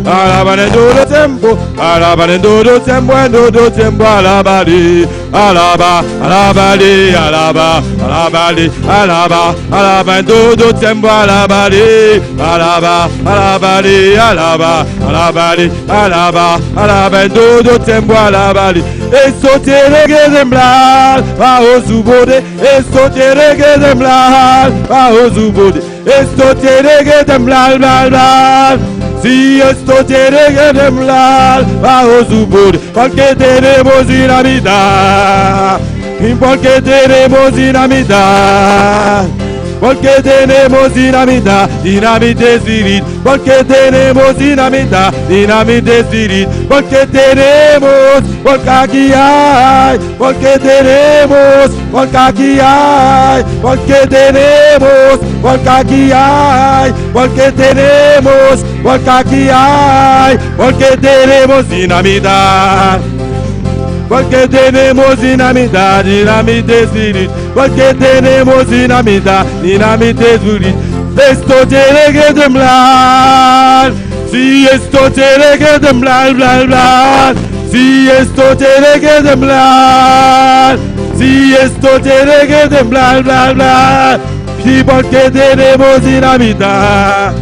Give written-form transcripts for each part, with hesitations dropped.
Alaban en todo tiempo, alaban en todo tiempo, en todo tiempo, alabaré, alaba, alabaré, alaba, alabaré, alaba, alaba en todo tiempo, alabaré, alaba, alabaré, alaba, alabaré, alaba, alaba en todo tiempo, alabaré. Esto tiene que temblar bajo su poder, esto tiene que temblar bajo su poder, esto tiene que temblar, bla, bla. Si esto tiene que temblar bajo su poder, porque tenemos dinamita, y porque tenemos dinamita. Porque tenemos dinamita, dinamita espíritu. Porque tenemos dinamita, dinamita espíritu. Porque tenemos, porque aquí hay, porque tenemos, porque aquí hay, porque tenemos, porque aquí hay, porque tenemos, porque aquí hay, porque tenemos dinamita. Porque tenemos dinamita, dinamita espíritu. Porque tenemos dinamita, dinamita espíritu. Esto tiene que temblar. Si esto tiene que temblar, bla, bla. Si esto tiene que temblar. Si esto tiene que temblar, bla, bla. Sí, porque tenemos dinamita.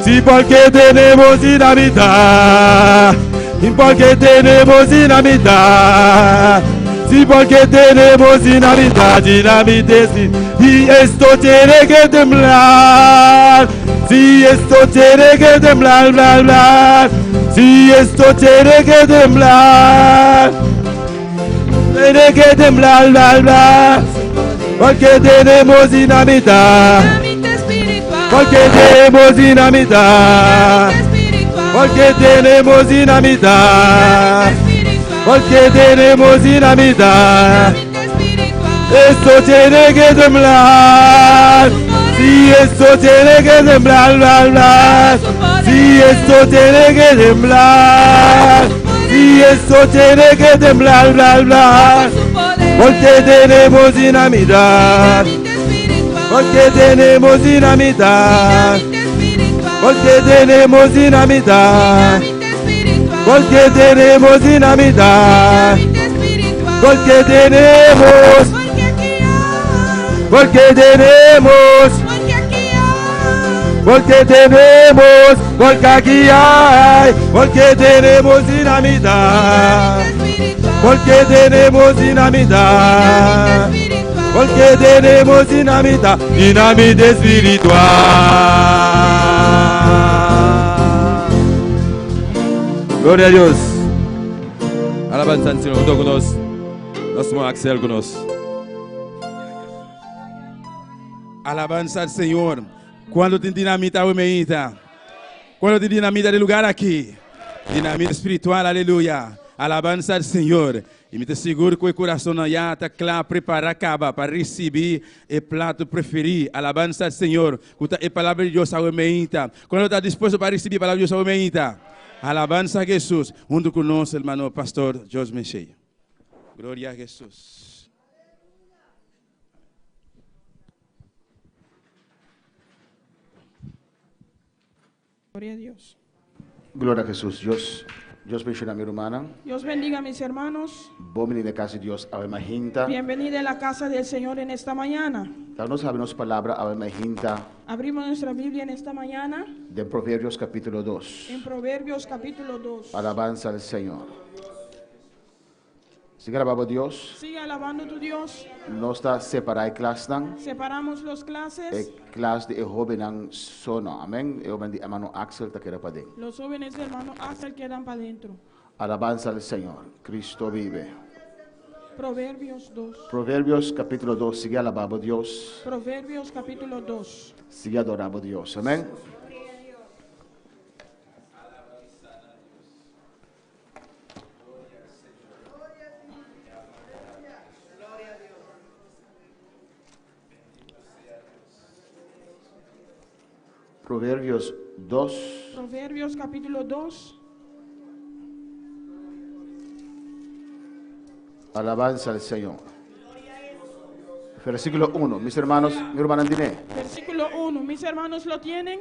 Sí, porque tenemos dinamita. Y porque tenemos dinamita. Sí, porque tenemos dinamita, dinamita, sí. Y esto tiene que temblar. Sí, esto tiene que temblar, bla, bla. Sí, esto tiene que temblar. Tiene que temblar, bla, bla. Porque tenemos dinamita. Dinamita espiritual. Porque tenemos dinamita. Dinamita espiritual. Porque tenemos dinamita. Dinamita espiritual. Porque tenemos dinamita. Dinamita espiritual. Esto tiene que temblar. Sí, esto tiene que temblar, bla, bla. Sí, esto tiene que temblar. Sí, esto tiene que temblar, bla, bla. Su poder. Porque tenemos dinamita. Dinamita espiritual. Porque tenemos dinamita. Dinamita espiritual. Porque tenemos dinamita. Dinamita espiritual. Porque tenemos dinamita. Dinamita espiritual. Porque tenemos, Porque aquí hay. porque tenemos, Porque aquí hay. porque tenemos, porque aquí hay, porque tenemos dinamita. Dinamita espiritual. Porque tenemos dinamita. Dinamita espiritual. Porque tenemos dinamita, dinamita espiritual. Gloria a Dios. Alabanza al Señor, junto con nos. Nos Axel con nos. Alabanza al Señor. Kuantu tin dinamita, mainta? Kuantu tin dinamita den e lugá aki? Dinamita spiritual, aleluya. Alabanza al Señor. I mi ta sigur ku e kurason ya ta kla, prepará kaba pa risibí e plato preferí. Alabanza al Señor. Ku ta e palabra di Dios mainta. Kuantu ta dispuesto pa risibí e palabra di Dios mainta? Alabanza a Jesús. Huntu ku nos, ruman pastor Jos Meshey. Gloria a Jesús. Gloria a Dios. Gloria a Jesus. Dios, Dios bendiciona mi hermana. Dios bendiga a mis hermanos. Bon biní na kas di Dios. Awe mainta. Bienvenida a la casa del Señor en esta mañana. Laga nos habri nos palabra. Awe mainta. Abrimos nuestra Biblia en esta mañana Di Proverbios kapítulo 2. en Proverbios capítulo 2. Alabanza al Señor. Sigui alabá Dios. Sigue alabando tu Dios. Nos ta separá e klasnan. Separamos los clases. E klas di hóbennan so no. Amèn. E hóben di ruman Axel ta keda paden. Los jóvenes del hermano Axel quedan para adentro. Alabanza al Señor. Cristo vive. Proverbios 2. Proverbios kapítulo 2. Sigui alabá Dios. Proverbios capítulo 2. Sigui adorá Dios. Amèn. Proverbios 2. Proverbios capítulo 2. Alabanza al Señor. Versíkulo 1. Mis hermanos, mi rumannan tin'é. Versículo 1. Mis hermanos lo tienen.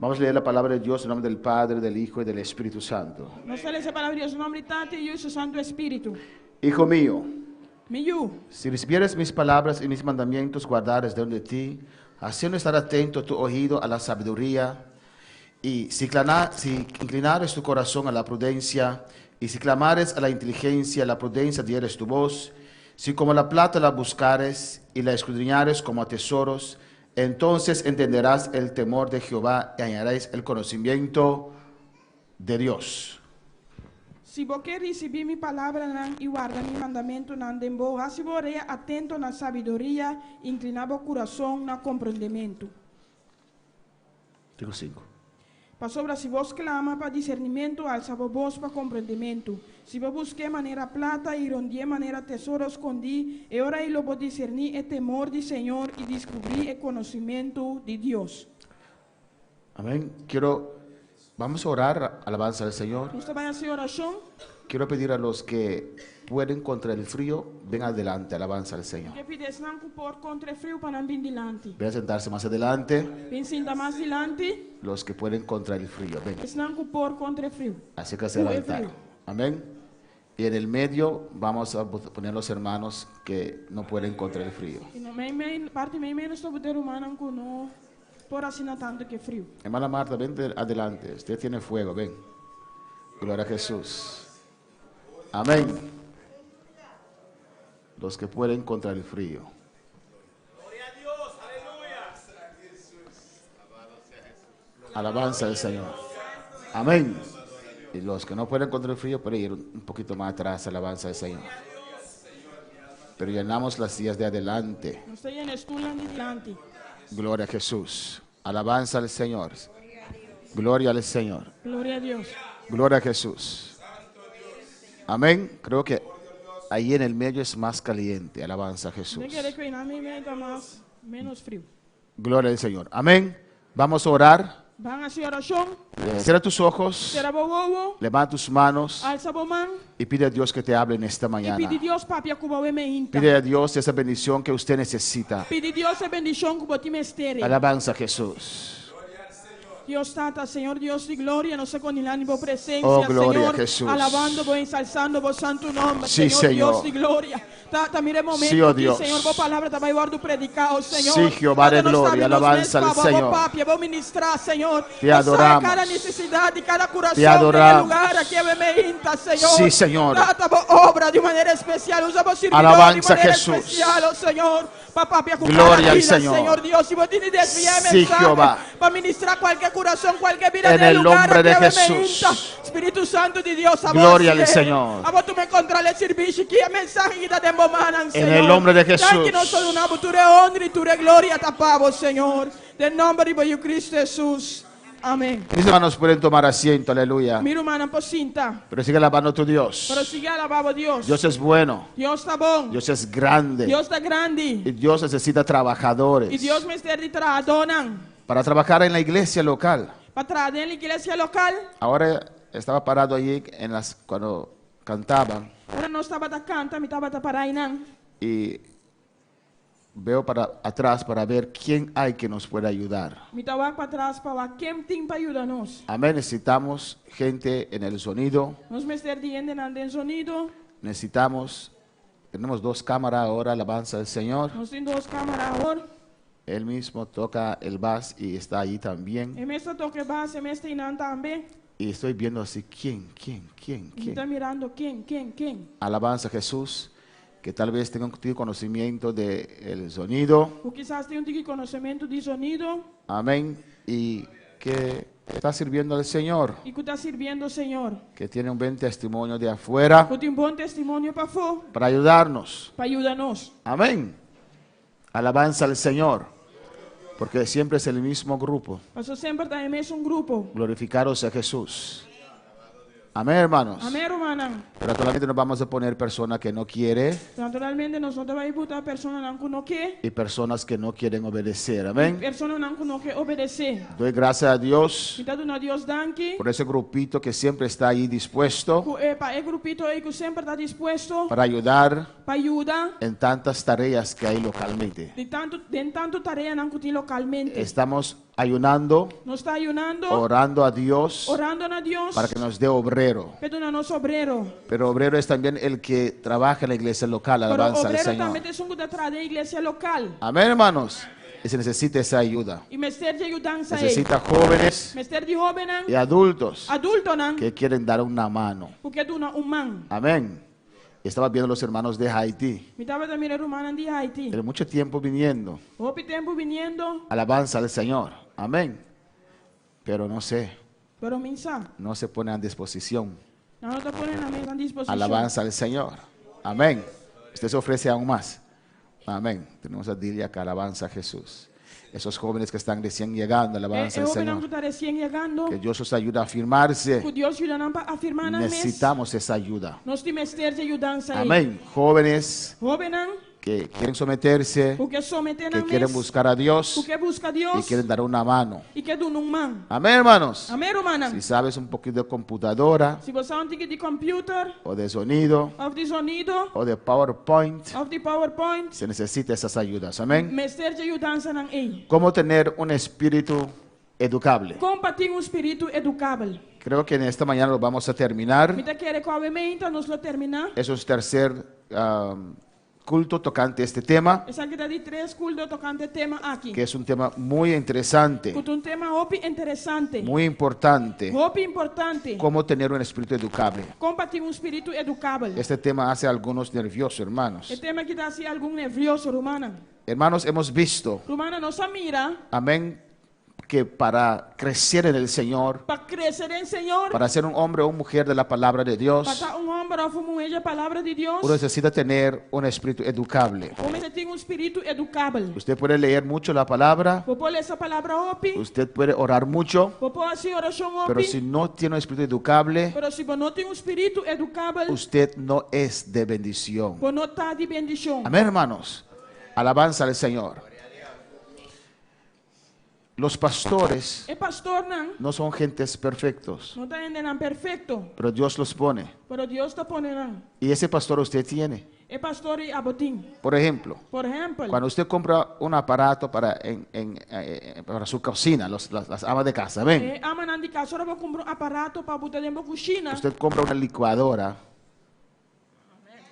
Vamos a leer la palabra de Dios en nombre del Padre, del Hijo y del Espíritu Santo. Nos ta lesa palabra di Dios, nòmber di Tata, Yu i su Santu Spiritu. Hijo mío, Mi yu, si recibieres mis palabras y mis mandamientos guardares dentro de ti, haciendo estar atento tu oído a la sabiduría, y si, si inclinares tu corazón a la prudencia, y si clamares a la inteligencia, la prudencia dieres tu voz, si como la plata la buscares y la escudriñares como a tesoros, entonces entenderás el temor de Jehová y hallarás el conocimiento de Dios. Si bo ke risibí mi palabranan i warda mi mandamentunan den bo, hasi bo orea atento na sabiduria, inkliná bo kurason na komprendementu. Digo sinku. Pasobra si bo sklama pa disernimentu, alsa bo bos pa komprendementu. Si bo busk'é manera plata i rondi'é manera tesoro skondí, e ora ei lo bo diserní e temor di Señor i diskubrí e konosimentu di Dios. Amén. Quiero, vamos a orar, alabanza al Señor. Nos ta bai hasi orashon. Quiero pedir a los que pueden contra el frío, ven adelante, alabanza al Señor. Mi ke pidi esnan ku por kontra e friu pa nan bin dilanti. Ven a sentarse más adelante. Bin sinta mas dilanti. Los que pueden contra el frío, ven. Esnan ku por kontra e friu. Acércase al Ku e altar. friu. Amén. Y en el medio vamos a poner los hermanos que no pueden contra el frío. I na mei mei, parti mei mei nos ta pone rumannan ku no por asina tantu ku e friu. Hermana Marta, ven adelante. Usted tiene fuego, ven. Gloria a Jesús. Amén. Los que pueden contra el frío. Alabanza al Señor. Amén. Y los que no pueden contra el frío pueden ir un poquito más atrás. Alabanza al Señor. Pero llenamos las sillas de adelante. Nos ta yena e stulnan di dilanti. Gloria a Jesús. Alabanza al Señor. Gloria al Señor. Gloria a Dios. Gloria a Jesús. Amén. Creo que ahí en el medio es más caliente. Alabanza a Jesús. Mi ta kere ku einan mei ta mas menos friu. Gloria al Señor. Amén. Vamos a orar. Ban hasi orashon. Cierra tus ojos. Sera bo wowo. Levanta tus manos. Alsa bo man. Y pide a Dios que te hable en esta I mañana. pidi Dios papia ku bo awe meinta. Pide a Dios esa bendición que usted necesita. Pidi Dios e bendishon ku bo tin mester. Alabanza a Jesús. Dios Tata, Señor Dios di gloria, nos ta kondiná den bo presensia, Oh, gloria Señor, a Jesús. alabando bo, ensalzando bo santu nomber, Sí, Señor, Señor. Dios di gloria. Tata, mira e momento Sí, oh aki, Dios. Señor, bo palabra ta bai wòrdu prediká, oh Señor. Sí, Jehová de Tata, nos gloria, sabi nos alabanza mes al pa bo, bo Señor. papia, bo ministrá, Señor. Te Bo sabe adoramos. kada nesesidat di kada kurason Te den e adoramos. lugar aki, awe meinta, Señor. Sí, Señor. Tata, bo obra di un manera espesial, usa bo sirbidor di Alabanza a manera Jesús. espesial, oh Señor. Pa papia ku Gloria kada al bida, Señor. Señor Dios. Si bo tin di desviá e Sí, mensahe Jehová. pa ministrá kualke kurason, kualke bida En den el lugar nombre de aki awe Jesús. meinta. Spiritu Santu di Dios, abo Gloria al hasié. Señor. Abo tuma kontrol e sirbishi ki e mensahe ki ta den bo mannan, En Señor. el nombre de Jesús. Danki nos ta duna bo tur e honra i tur e gloria ta pa bo, Señor. Den nomber di bo Yu Cristo Hesus. Amén. Mis hermanos pueden tomar asiento, aleluya. Mi rumannan por sinta. Pero sigue alabando a tu Dios. Pero sigui alabá bo Dios. Dios es bueno. Dios ta bon. Dios es grande. Dios ta grandi. Y Dios necesita trabajadores. I Dios mester di trahadónan. Para trabajar en la iglesia local. Pa traha den iglesia lokal. Ahora estaba parado allí en las, cuando cantaban. Ora nos tabata kanta, mi tabata pará einan. Y veo para atrás para ver quién hay que nos pueda ayudar. Mi ta wak patras pa wak ken tin pa yuda nos. Amén. Necesitamos gente en el sonido. Nos mester di hendenan den sonido. Necesitamos, tenemos dos cámaras ahora, alabanza al Señor. Nos tin dos kámara awor. Él mismo toca el bass y está allí también. E mes ta toka e bas, e mes ta einan tambe. Y estoy viendo así, ¿quién, quién, quién, Mi ta quién? mirando ken, ken, ken. Alabanza a Jesús, que tal vez tenga un conocimiento del sonido. Ku kisas tin un tiki konosementu di sonido. Amén. Y que está sirviendo al Señor, I ku ta sirbiendo Señor. que tiene un buen testimonio de afuera Ku tin bon testimonio pafó para ayudarnos. pa yuda nos. Amén. Alabanza al Señor, porque siempre es el mismo grupo. Paso semper ta e mesun grupo. Glorificaros a Jesús. Amén, hermanos. Amén, rumannan. Pero naturalmente no vamos a poner personas que no quiere Naturalmente nos no ta bai buta personanan ku no ke. y personas que no quieren obedecer. Amén. Personanan ku no ke obedesé. Doy gracias a Dios Mi ta duna Dios danki. por ese grupito que siempre está ahí dispuesto Ku e pa e grupito ei ku semper ta dispuesto para ayudar pa yuda en tantas tareas que hay localmente. di tantu den tantu tareanan ku tin lokalmente. Estamos Ayunando, Nos ta ayunando, orando a Dios orando na Dios, para que nos dé obrero. Pa duna nos obrero. Pero obrero es también el que trabaja en la iglesia local, Pero alabanza al obrero Señor. tambe ta esun ku ta traha den iglesia lokal. Amén, hermanos. Y se necesita esa ayuda. I mester di yudansa ei. Necesita jóvenes Mester di hóbennan, y adultos adultonan, que quieren dar una mano. ku ke duna un man. Amén. Estaba viendo los hermanos de Haití. Mi tabata mira rumannan di Haiti. Tienen mucho tiempo viniendo. Hopi tempu biniendo, Alabanza al Señor. Amén. Pero no sé, pero mi n' sa. no se pone a disposición. Nan no ta pone nan mes na disposishon. Alabanza al Señor. Amén. Usted se ofrece aún más. Amén. Tenemos a Dilia acá, alabanza a Jesús. Esos jóvenes que están recién llegando, E, alabanza e al hóbennan Señor. ku ta resien yegando, Que Dios los ayude a afirmarse. ku Dios yuda nan pa afirmá nan mes. Necesitamos esa ayuda. Nos tin mester di yudansa ei. Amén. Jóvenes Hóbennan, que quieren someterse, ku ke someté que nan quieren mes, buscar a Dios ku ke buska y Dios quieren dar una mano. i ke duna un man. Amén, hermanos. Amèn, rumannan. Si sabes un poquito de computadora Si bo sa un tiki di kòmpiuter, o de sonido òf di sonido, o de PowerPoint, òf di PowerPoint, se necesita esas ayudas. Amén. mester di yudansanan ei. ¿Cómo tener un espíritu educable? Kon pa tin un spiritu edukabel. Creo que en esta mañana lo vamos a terminar. Mi ta kere ku awe mainta nos lo terminá. Es un tercer culto tocante este tema, Esaki ta di tres kulto tokante e tema aki. que es un tema muy interesante, Ku ta un tema hopi interesante. muy importante. Hopi importante. Cómo tener un espíritu educable. Kon pa tin un spiritu edukabel. Este tema hace a algunos nerviosos, hermanos. E tema aki ta hasi algun nervioso, rumannan. Hermanos, hemos visto, Rumannan, nos a mira amén, que para crecer en el Señor, pa krese den Señor, para ser un hombre o una mujer de la palabra de Dios, pa ta un hòmber òf un muhé di palabra di Dios, uno necesita tener un espíritu educable. bo mester tin un spiritu edukabel. Usted puede leer mucho la palabra, Bo por lesa palabra hopi, usted puede orar mucho, bo por hasi orashon pero hopi, si no tiene un espíritu educable, pero si bo no tin un spiritu edukabel, usted no es de bendición. bo no ta di bendishon. Amén, hermanos. Alabanza al Señor. Los pastores E pastornan no son gentes perfectos, no ta hendenan perfekto, pero Dios los pone. pero Dios ta pone nan. Y ese pastor usted tiene. E pastor ei abo tin. Por ejemplo, Por ehèmpel, cuando usted compra un aparato para su cocina, las amas de casa, ven, e amanan di kas, ora bo kumpra un aparato pa bo den bo kushina, usted compra una licuadora,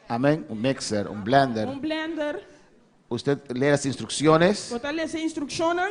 amén, un mixer, un blender, un blender, usted lee las instrucciones bo ta lesa instrukshonnan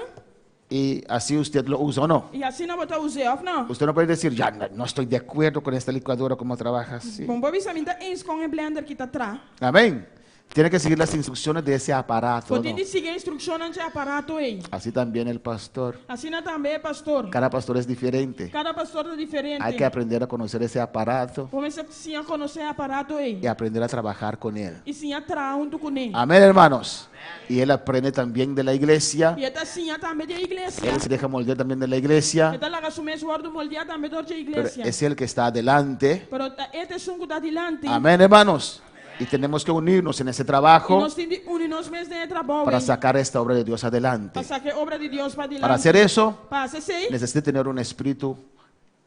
y así usted lo usa o no. i asina bo ta us'é, òf no? Usted no puede decir, ya no, no estoy de acuerdo con esta licuadora, cómo trabaja así. Bo n' por bisa mi n' ta eens kon e blender aki ta traha. Amén. Tiene que seguir las instrucciones de ese aparato. Bo tin ¿no? di sigui instrukshonnan di e aparato ei. Así también el pastor. Asina tambe pastor. Cada pastor es diferente. Kada pastor ta diferente. Hay que aprender a conocer ese aparato Bo mester siña konosé e aparato ei. y aprender a trabajar con él. I siña traha huntu kuné. Amén, hermanos. Y él aprende también de la iglesia. I e ta siña tambe di iglesia. Él se deja moldear también de la iglesia. E ta laga su mes wòrdu moldeá tambe dor di Pero iglesia. es él que está adelante. Pero ta e ta esun ku ta dilanti. Amén, hermanos. Y tenemos que unirnos en ese I trabajo nos tin di uni nos mes den e trabou para sacar esta obra de Dios adelante. Pa saka e obra di Dios pa dilanti. Para hacer eso, Pa hasi esei, necesita tener un espíritu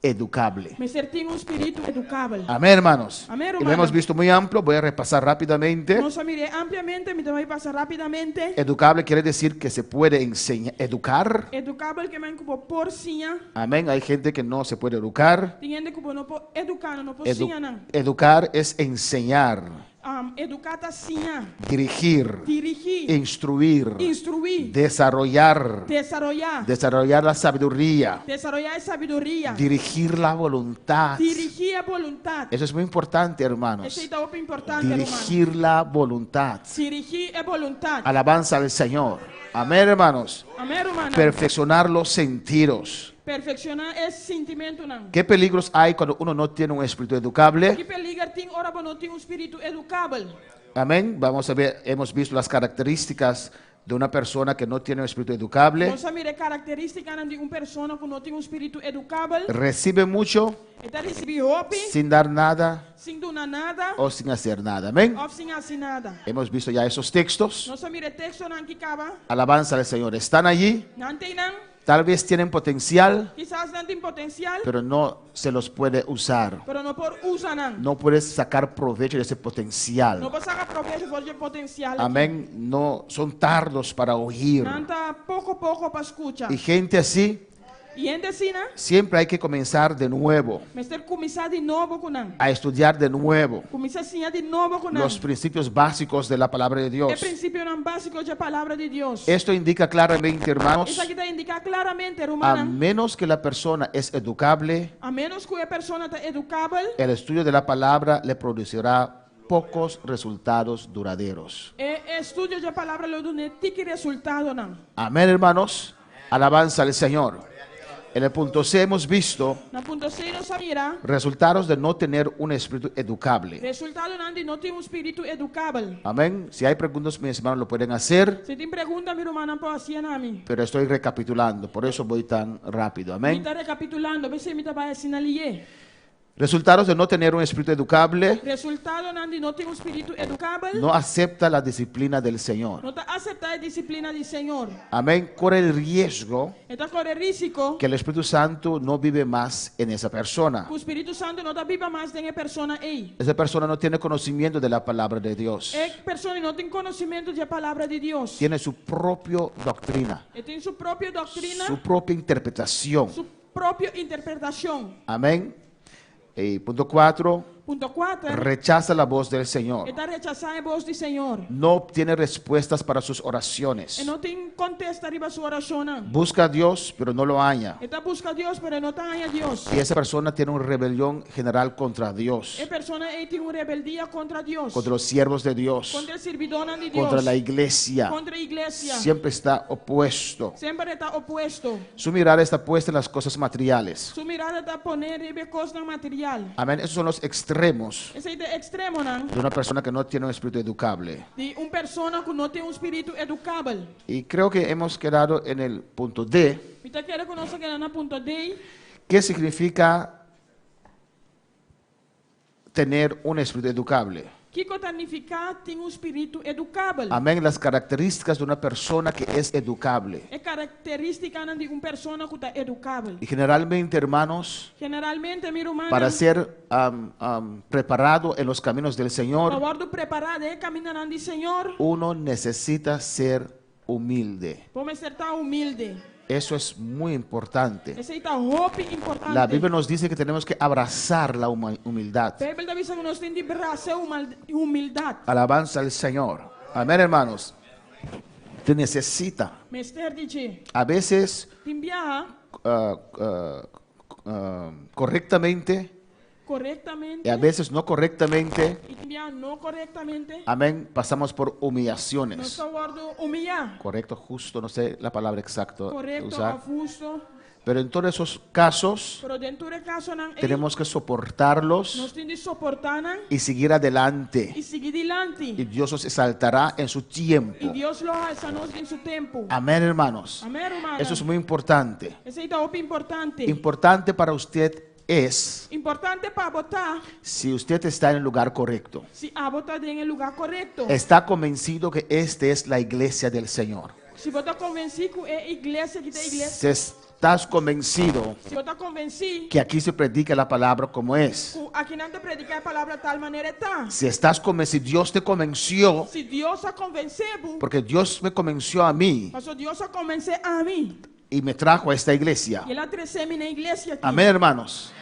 educable. mester tin un spiritu edukabel. Amén, hermanos. Amén, Y lo hermano. hemos visto muy amplio. Voy a repasar rápidamente. Nos a mir'é ampliamente, mi ta bai pasa rápidamente. Educable quiere decir que se puede enseñar, educar. Edukabel ke men ku bo por siña. Amén. Hay gente que no se puede educar. Tin hende ku bo no por eduká, no por Edu- siña nan. educar es enseñar, Eduká ta siña, dirigir, dirigí, instruir, instruí, desarrollar, desaroyá, desarrollar la sabiduría, desaroyá e sabiduria, dirigir la voluntad. dirigí e boluntat. Eso es muy importante, hermanos. Esei ta hopi importante, ruman. Dirigir la voluntad. Dirigí e boluntat. Alabanza al Señor. Amén, hermanos. Amèn, ruman. Perfeccionar los sentidos. Perfekshoná e sintimentunan. ¿Qué peligros hay cuando uno no tiene un espíritu educable? Ki peliger tin ora bo no tin un spiritu edukabel? Amén. Vamos a ver, hemos visto las características de una persona que no tiene un espíritu educable. Nos a mira karakterístikanan di un persona ku no tin un spiritu edukabel. Recibe mucho E ta risibí hopi, sin dar nada sin duna nada, o sin hacer nada. Amén. òf sin hasi nada. Hemos visto ya esos textos. Nos a mira e tekstonan aki kaba. Alabanza al Señor. Están allí. Nan t'einan. Tal vez tienen potencial, Kisas nan tin potensial, pero no se los puede usar. pero no por usa nan. No puedes sacar provecho de ese potencial. No por saka probecho for di e potensial aki. Amén. No son tardos para oír. Nan ta poko poko pa skucha. Y gente así, I hende asina, siempre hay que comenzar de nuevo, mester kuminsá di nobo ku nan. a estudiar de nuevo Kuminsá siña di nobo ku nan. los principios básicos de la palabra de E Dios. prinsipionan básiko di e palabra di Dios. Esto indica claramente, hermanos, Esaki ta indiká klaramente, a rumannan, menos que la persona es educable, a ménos ku e persona ta edukabel, el estudio de la palabra le producirá pocos resultados duraderos. e estudio di e palabra lo dun'é tiki resultadonan. Amén, hermanos. Alabanza al Señor. En el punto C hemos visto Na punto C nos a mira resultados de no tener un espíritu educable. resultadonan di no tin un spiritu edukabel. Amén. Si hay preguntas, mis hermanos lo pueden hacer, Si tin pregunta, mi rumannan por hasi na mi. pero estoy recapitulando, por eso voy tan rápido. Mi Amén. ta rekapitulando, p'esei mi ta bai asina lihé. Resultados de no tener un espíritu educable, Resultadonan di no tin un spiritu edukabel, no acepta la disciplina del Señor. no ta aseptá e disiplina di Señor. Amén. Corre el riesgo E ta kore rísiko que el Espíritu Santo no vive más en esa persona. ku Spiritu Santu no ta biba mas den e persona ei. Esa persona no tiene conocimiento de la palabra de Dios. E persona no tin konosementu di e palabra di Dios. Tiene su propia doctrina, E tin su propio doktrina, su propia interpretación. su propio interpretashon. Amén. Y punto 4, Punto 4. rechaza la voz del Señor. E ta rechasá e bos di Señor. No obtiene respuestas para sus oraciones. E no tin kontesta riba su orashonnan. Busca a Dios, pero no lo halla. E ta buska Dios, pero no ta haña Dios. Y esa persona tiene una rebelión general contra Dios, E persona ei tin un rebeldia kontra Dios. contra los siervos de Dios, Kontra e sirbidónan di Dios. contra la iglesia. Kontra iglesia. Siempre está opuesto. Semper e ta opuesto. Su mirada está puesta en las cosas materiales. Su mirada ta poné riba kosnan material. Amén. Esos son los extremos Esei ta e ekstremonan de una persona que no tiene un espíritu educable. di un persona ku no tin un spiritu edukabel. Y creo que hemos quedado en el punto D. Mi ta kere ku nos a keda na punto D. ¿Qué significa tener un espíritu educable? Kiko ta nifiká tin un spiritu edukabel? Amén. Las características de una persona que es educable. E karakterístikanan di un persona ku ta edukabel. Y generalmente, hermanos, Generalmente, mi rumannan, para ser am, am, preparado en los caminos del Señor, pa wòrdu prepará den e kamindanan di Señor, uno necesita ser humilde. bo mester ta humilde. Eso es muy importante. Esei ta hopi importante. La Biblia nos dice que tenemos que abrazar la humildad. Beibel ta bisa ku nos tin di brasa humildat. Alabanza al Señor. Amén, hermanos. Te necesita. Mester di dje. A veces, Tin biaha correctamente korektamente y a veces no correctamente, i tin biaha no korektamente, amén, pasamos por nos humillaciones. ta wòrdu humiliá. Correcto, justo, no sé la palabra exacta Korekto, usar. òf hustu. Pero en todos esos casos Pero den tur e kasonan ei, tenemos que soportarlos nos tin di soportá nan y seguir adelante. i sigui dilanti. Y Dios os exaltará en su tiempo. I Dios lo alsa nos den su tempu. Amén, hermanos. Amèn, rumannan. Eso es muy importante. Esei ta hopi importante. Importante para usted es Importante pa bo ta si usted está en el lugar correcto. si abo ta den e lugá korekto. Está convencido que esta es la iglesia del Señor. Si bo ta konvensí ku e iglesia aki ta iglesia, Si estás convencido si bo ta konvensí que aquí se predica la palabra como es. ku akinan ta prediká e palabra tal manera e ta. Si estás convencido, Dios te convenció, Si Dios a konvensé bo, porque Dios me convenció a mí pasó Dios a konvensé ami y me trajo a esta iglesia. I el a trese mi na e iglesia aki. Amén, hermanos.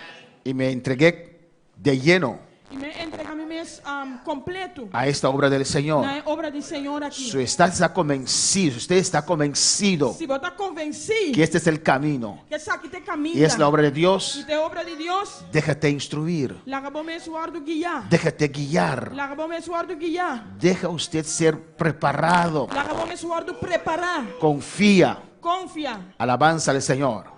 Y me entregué de lleno I mi a entregá mi mes kompleto a esta obra del Señor. na e obra di Señor aki. Si usted está convencido, si usted está convencido Si bo ta konvensí que este es el camino ku esaki ta e kaminda y es la obra de i Dios, ta e obra di Dios, déjate instruir, laga bo mes wòrdu guiá. déjate guiar, Laga bo mes wòrdu guiá. deja usted ser preparado, Laga bo mes wòrdu prepará. confía, Konfia. alabanza al Señor.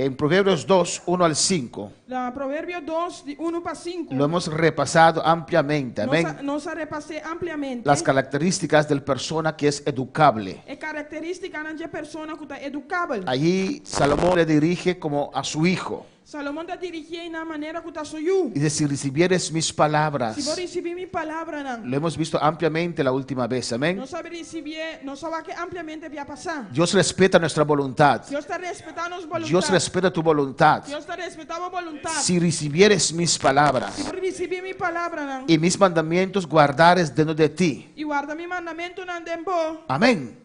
En Proverbios 2, 1 al 5, Na Proverbio 2, di 1 pa 5. lo hemos repasado ampliamente, amén. Nos a repas'é ampliamente. Las características del persona que es educable. E karakterístikanan di e persona ku ta edukabel. Allí Salomón le dirige como a su hijo. Salomon ta dirigié na manera ku ta su yu. Dice, si recibieres mis Si bo palabras. risibí mi palabranan. Lo hemos visto ampliamente la última vez, amén. Nos a risibié, nos a wak e ampliamente bia pasá. Dios respeta nuestra voluntad. Dios ta respetá nos boluntat. Dios respeta tu voluntad. Dios ta respetá bo boluntat. Si recibieres mis palabras Si bo risibí mi palabranan. y mis mandamientos guardares dentro de ti. I warda mi mandamentunan den bo. Amén.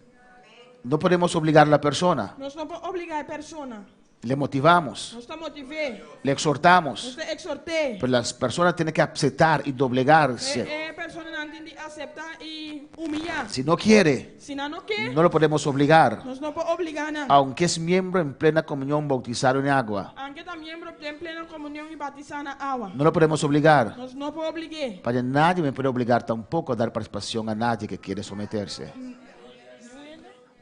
No podemos obligar a la persona. Nos no por obligá e persona. Le motivamos, Nos ta motiv'é. le exhortamos. Nos ta eksort'é. Pero las personas tienen que aceptar y doblegarse. E personanan tin di aseptá i humillá. Si no quiere, Si nan no ke, no lo podemos obligar. nos no por obligá nan. Aunque es miembro en plena comunión bautizado en agua. Anke ta miembro den pleno komunion i batisá na awa. No lo podemos obligar. Nos no por oblig'é. Padre, nadie me puede obligar tampoco a dar participación a nadie que quiere someterse.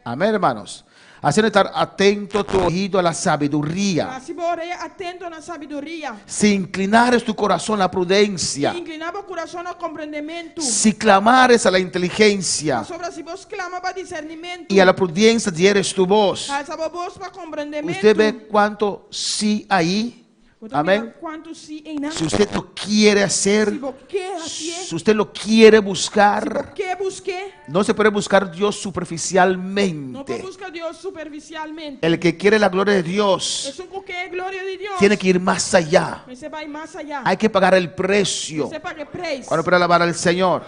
Amén, hermanos. Haciendo estar atento tu oído a la sabiduría. Hasi bo orea atento na sabiduria. Si inclinares tu corazón a la prudencia. Si inkliná bo kurason na komprendementu. Si clamares a la inteligencia. Pasobra si bo sklama pa disernimentu. Y a la prudencia dieres tu voz. Alsa bo bos pa komprendementu. Usted ve cuánto sí ahí. Bo ta Amén. mira kuantu sí einan. Si usted lo quiere hacer, Si bo ke hasié. si usted lo quiere Si bo buscar, ke busk'é. no se puede buscar Dios No por superficialmente. buska Dios superfisialmente. El que quiere la gloria de Dios Esun ku ke gloria di Dios. tiene que ir más allá. Mester bai mas ayá. Hay que pagar el precio. Mester paga e preis. Cuando para alabar al Señor.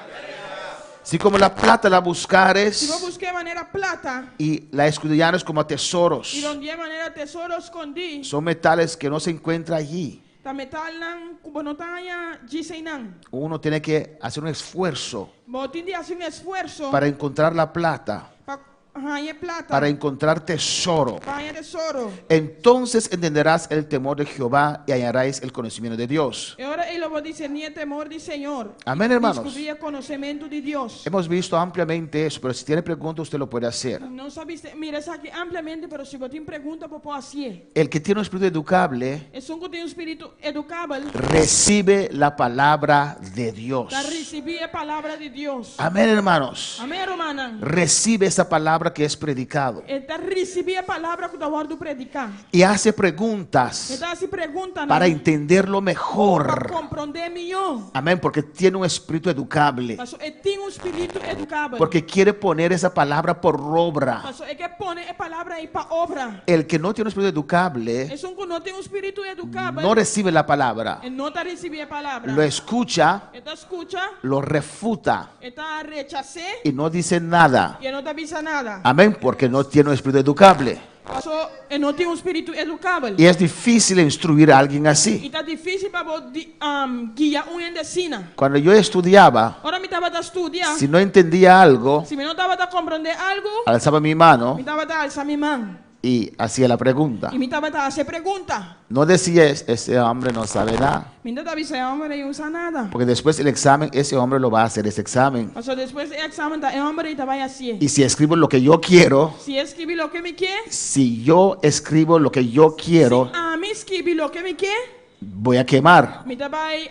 Si como la plata la buscares Si bo busk'é manera plata y la escudriñares como a tesoros, i rondi'é manera tesoro skondí, son metales que no se encuentran allí. ta metalnan ku bo no ta haña djis einan. Uno tiene que hacer un esfuerzo Bo tin di hasi un esfuerso para encontrar la plata, pa haña e plata, para encontrar tesoro. pa haña tesoro. Entonces entenderás el temor de Jehová y hallaréis el conocimiento de Dios. E ora ei lo bo diserní e temor di Señor. Amén, hermanos. Deskubrí e konosementu di Dios. Hemos visto ampliamente eso, pero si tiene preguntas usted lo puede hacer. Nos a bisa, mira esaki ampliamente, pero si bo tin pregunta bo por hasié. El que tiene un espíritu educable Esun ku tin un spiritu edukabel recibe la palabra de Dios. ta risibí e palabra di Dios. Amén, hermanos. Amén, rumannan. Recibe esa palabra que es predicado E ta risibí e palabra ku ta wòrdu prediká. y hace preguntas E ta hasi preguntanan para entenderlo pa mejor. komprondé mihó. Amén, porque tiene un espíritu educable. Paso e tin un spiritu edukabel. Porque quiere poner esa palabra por obra. Paso e ke pone e palabra ei pa obra. El que no tiene un espíritu educable Esun ku no tin un spiritu edukabel no recibe la palabra. e no ta risibí e palabra. Lo escucha, E ta skucha, lo refuta e ta rechas'é y no dice nada. i e no ta bisa nada. Amén, porque no tiene un espíritu educable. Paso e no tin un spiritu edukabel. Y es difícil instruir a alguien así. I ta difísil pa bo di, um, guia un hende asina. Cuando yo estudiaba, Ora mi tabata studia, si no entendía algo, si mi no tabata komprondé algu, alzaba mi mano mi tabata alsa mi man. y hacía la pregunta. I mi tabata hasi pregunta. No decía, ese hombre no sabe nada. Mi no ta bisa e hòmber ei no sa nada. Porque después el examen, ese hombre lo va a hacer ese examen. Paso despues e eksamen ta e hòmber ei ta bai hasié. Y si escribo lo que yo quiero, Si e skibi loke mi ke, si yo escribo lo que yo quiero, si ami skibi loke mi ke, voy a quemar. mi ta bai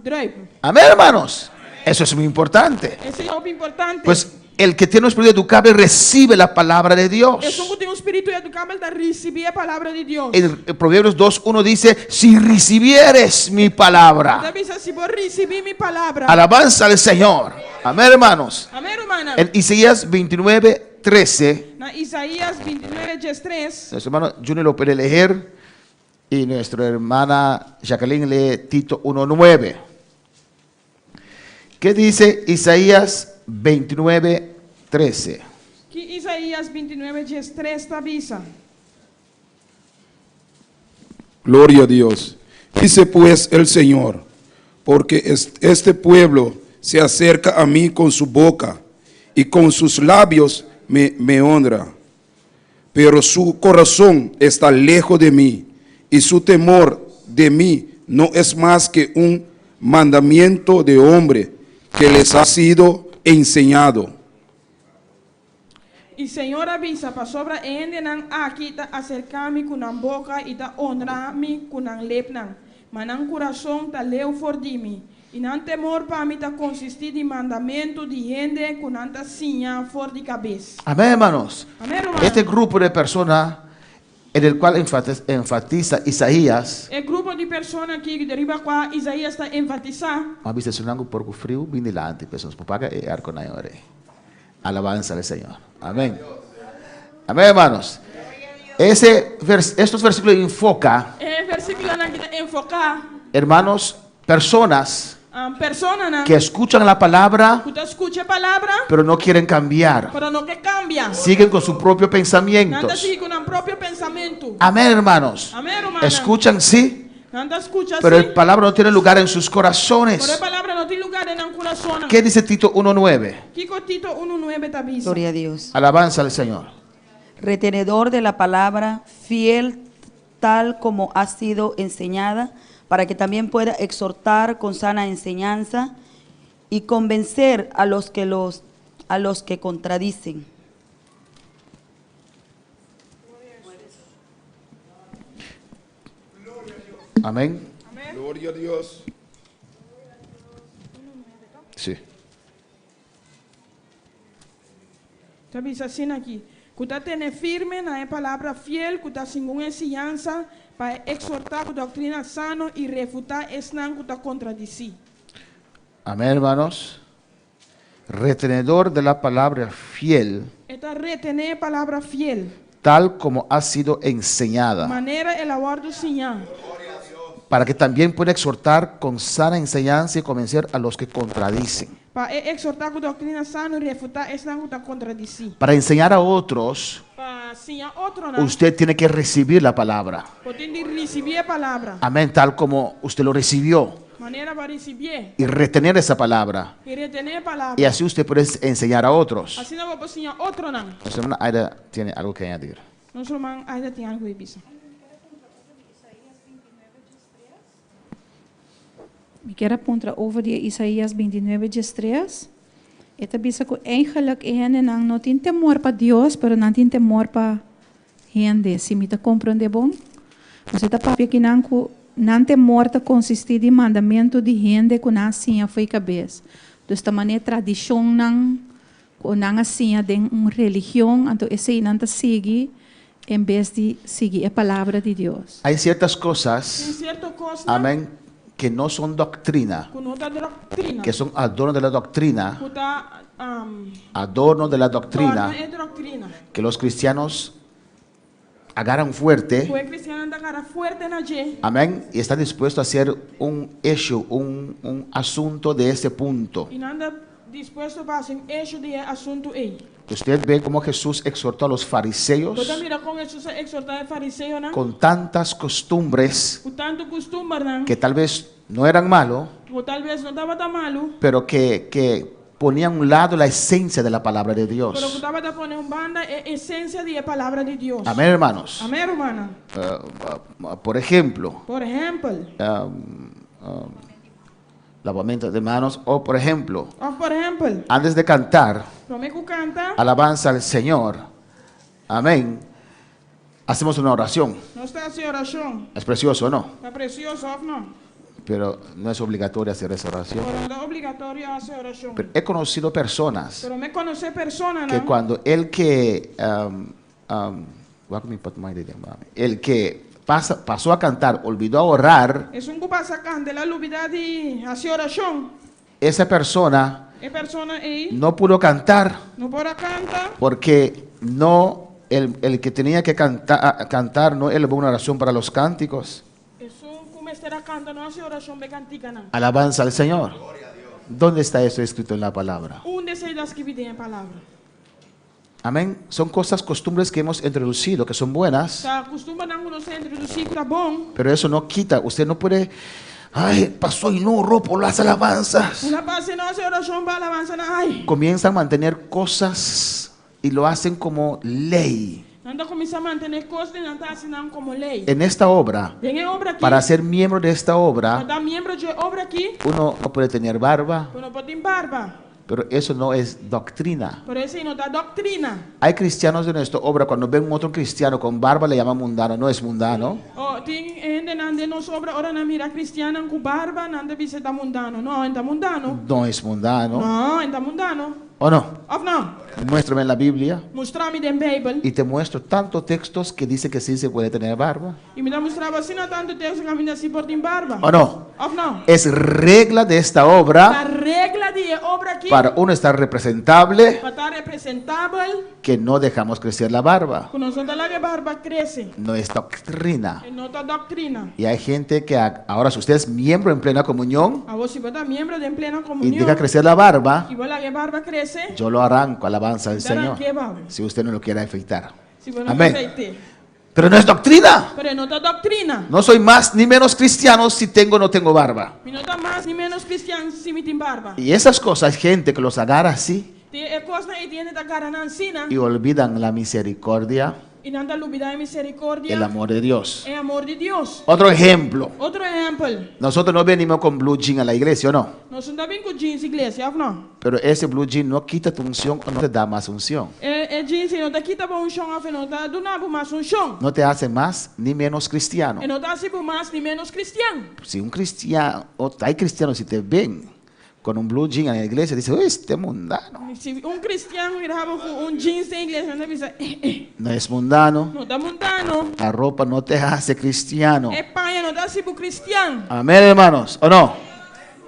druip. Amén, hermanos. Eso es muy importante. Esei ta hopi importante. Pues el que tiene un espíritu educable recibe la palabra de Dios. Esun ku tin un spiritu edukabel ta risibí e palabra di Dios. En Proverbios 2.1 dice, si recibieres mi palabra. Ta bisa si bo risibí mi palabra. Alabanza al Señor. Amén, hermanos. Amén, rumannan. En Isaías 29, 13, Na Isaías 29, 13. nuestro hermano Junior lo puede leer y nuestra hermana Jacqueline lee Tito 1.9. ¿Qué dice Isaías 29, 13? Ki Isaías 29, 13 ta bisa. Gloria a Dios. Dice pues el Señor, porque este pueblo se acerca a mí con su boca y con sus labios me honra, pero su corazón está lejos de mí y su temor de mí no es más que un mandamiento de hombre que les ha sido enseñado. I Señor a bisa, pasobra e hendenan aki ta aserká mi ku nan boka i ta honra mi ku nan lepnan, ma nan kurason ta leu for di mi, i nan temor pa mi ta konsistí di mandamentu di hende ku nan ta siña for di kabes. Amén, hermanos. Amén, ruman. Este grupo de personas En el cual enfatiza Isaías. E grupo di persona aki riba kua Isaías ta enfatisá. M'a bisa esunnan ku por ku friu bin dilanti, pues nos por paga e airco na e ora ei. Alabanza al Señor. Amén. Amén, hermanos. Ese vers, estos versículos enfoca, E versíkulonan aki ta enfoká, hermanos, personas personanan que escuchan la palabra, ku ta skucha e palabra, pero no quieren cambiar. pero no ke kambia. Siguen con sus propios Nan ta pensamientos. sigui ku nan propio pensamentu. Amén, hermanos. Amén, rumannan. Escuchan, sí, Nan ta skucha pero sí, la palabra no tiene lugar en sus pero e corazones. palabra no tin lugá den nan kurasonnan. ¿Qué dice Tito 1.9? Kiko Tito 1.9 ta bisa? Gloria a Dios. Alabanza al Señor. Retenedor de la palabra, fiel tal como ha sido enseñada, para que también pueda exhortar con sana enseñanza y convencer a los que los a los que contradicen. Amén. Gloria a Dios. Sí. Ta bisa asina aki, Ku ta tene firme na e palabra fiel ku ta segun e siñansa, pa e eksortá ku doktrina sano i refutá esnan ku ta kontradisí. Amén, hermanos. Retenedor de la palabra fiel, E ta retené e palabra fiel, tal como ha sido enseñada, manera el a wòrdu siñá, para que también pueda exhortar con sana enseñanza y convencer a los que contradicen. Pa e eksortá ku doktrina sano i refutá esnan ku ta kontradisí. Para enseñar a otros, Pa siña otronan, usted tiene que recibir la palabra. bo tin di risibí e palabra, Amén, tal como usted lo recibió. manera bo a risibié, Y retener esa palabra. i retené e palabra. Y así usted puede enseñar a otros. Asina bo por siña otronan. Nuestra hermana Aida tiene algo que añadir. Nos ruman Aida tin algu di bisa. Mi kier a puntra over di Isaías 29 13. E ta bisa ku eigenlijk e hendenan no tin temor pa Dios, pero nan tin temor pa hende, si mi ta komprondé bon. Nos e ta papia kinan ku nan temor ta konsistí di mandamentu di hende ku nan a siña fo'i kabes. Dus ta manera tradishonnan ku nan a siña den un religion, anto esei nan ta sigui en bes di sigui e Palabra di Dios. Hay ciertas Tin cosas, sierto kosnan amén, que no son doctrina, ku no ta doktrina, que son adorno de la doctrina, ku ta adorno de la doctrina, dòrna e doktrina, que los cristianos agarran fuerte, ku e kristiannan ta gara fuerte na dje, amén, y están dispuestos a hacer un issue, un, un asunto de ese punto. i nan ta dispuesto pa hasi un esho di e asuntu ei. Usted ve cómo Jesús exhortó a los Bo fariseos ta mira kon Hesus a eksortá e fariseonan con tantas costumbres ku tantu kustumbernan que tal vez no eran malo, ku tal bes no tabata malu, pero que, que ponían a un lado la esencia de la palabra de pero ku Dios. tabata pone un banda e esensia di e palabra di Dios. Amén, hermanos. Amèn, rumannan. Eh, por ejemplo, Por ehèmpel, lavamiento de manos, o por ejemplo, òf por ehèmpel, antes de cantar promé ku kanta, alabanza al Señor, amén, hacemos una oración. nos ta hasi orashon. Es precioso, ¿no? Ta presioso òf no? Pero no es obligatorio hacer esa oración. Pero no ta obligatorio hasi orashon. Pero he conocido personas Pero mi konosé personanan que cuando el que, um, um, el que pasa, pasó a cantar, olvidó a orar, Esun ku pasa kanta, el a lubidá di hasi orashon. esa persona E persona ei no pudo cantar no por a kanta porque no, el, el que tenía que canta- cantar no elevó una oración para los cánticos. Esun ku mester a kanta no a hasi orashon pa e kantikanan. Alabanza al Señor. ¿Dónde está eso escrito en la palabra? Unda esei ta skibí den e palabra? Amén. Son cosas, costumbres que hemos introducido, que son buenas, Ta kustumbernan ku nos a introdusí ku ta bon. pero eso no quita. Usted no puede, ay, pasó y no oró por las alabanzas. El a pasa i no a hasi orashon pa alabansanan. Ai. Comienzan a mantener cosas y lo hacen como ley. Nan ta kuminsá mantené kos i nan ta hasi nan komo lei. En esta obra, Den e obra aki, para ser miembro de esta pa obra, ta miembro di e obra aki, uno no puede tener barba, bo no por tin barba. Pero eso no es doctrina. Pero esei no ta doktrina. Hay cristianos de nuestra obra, cuando ven otro cristiano con barba le llaman mundano, no es mundano. Oh, tin hendenan den nos obra ora nan mira kristiannan ku barba, nan ta bisa e ta mundano. No, e ta mundano. No es mundano. No, e ta mundano. ¿O no? Òf no? Muéstrame en la Biblia Mustra mi den Beibel. y te muestro tantos textos que dicen que sí se puede tener barba. I mi ta mustra bo asina tantu teksto kaminda si por tin barba. ¿O no? Òf no? Es regla de esta Ta obra regla di e obra aki para uno estar representable pa ta representabel que no dejamos crecer la barba. ku nos no ta laga e barba krese. No es doctrina. E no ta doktrina. Y hay gente que ahora si usted es miembro en plena comunión Awor si bo ta miembro den plena y komunion deja crecer la barba, i bo laga e barba krese, yo lo arranco, alabanza al ta Señor. ranke bou. Si usted no lo quiere afeitar. Si bo no Amén. ke afeit'é. Pero no es doctrina. Pero e no ta doktrina. No soy más ni menos cristiano si tengo o no tengo barba. Mi no ta mas ni ménos kristian si mi tin barba. Y esas cosas hay gente que los agarra así Tin e kosnan ei tin hende ta gara nan asina y olvidan la misericordia, i nan ta lubidá e miserikordia, el amor de Dios. e amor di Dios. Otro ejemplo. Otro ehèmpel, Nosotros no venimos con blue jean a la iglesia, ¿o no? nos no ta bin ku jeans iglesia, òf no? Pero ese blue jean no quita tu unción o no te da más unción. E e jeans ei no ta kita bo unshon òf e no ta duna bo mas unshon. No te hace más ni menos cristiano. E no ta hasi bo mas ni ménos kristian. Si un cristiano, o hay cristianos, si te ven con un blue jean en la iglesia, dice, "Uy, este mundano. Si un kristian mira bo ku un jeans den iglesia, nan ta bisa, eh, eh, No es mundano. no ta mundano. La ropa no te hace cristiano. E paña no ta hasi bo kristian. Amén, hermanos, ¿o no?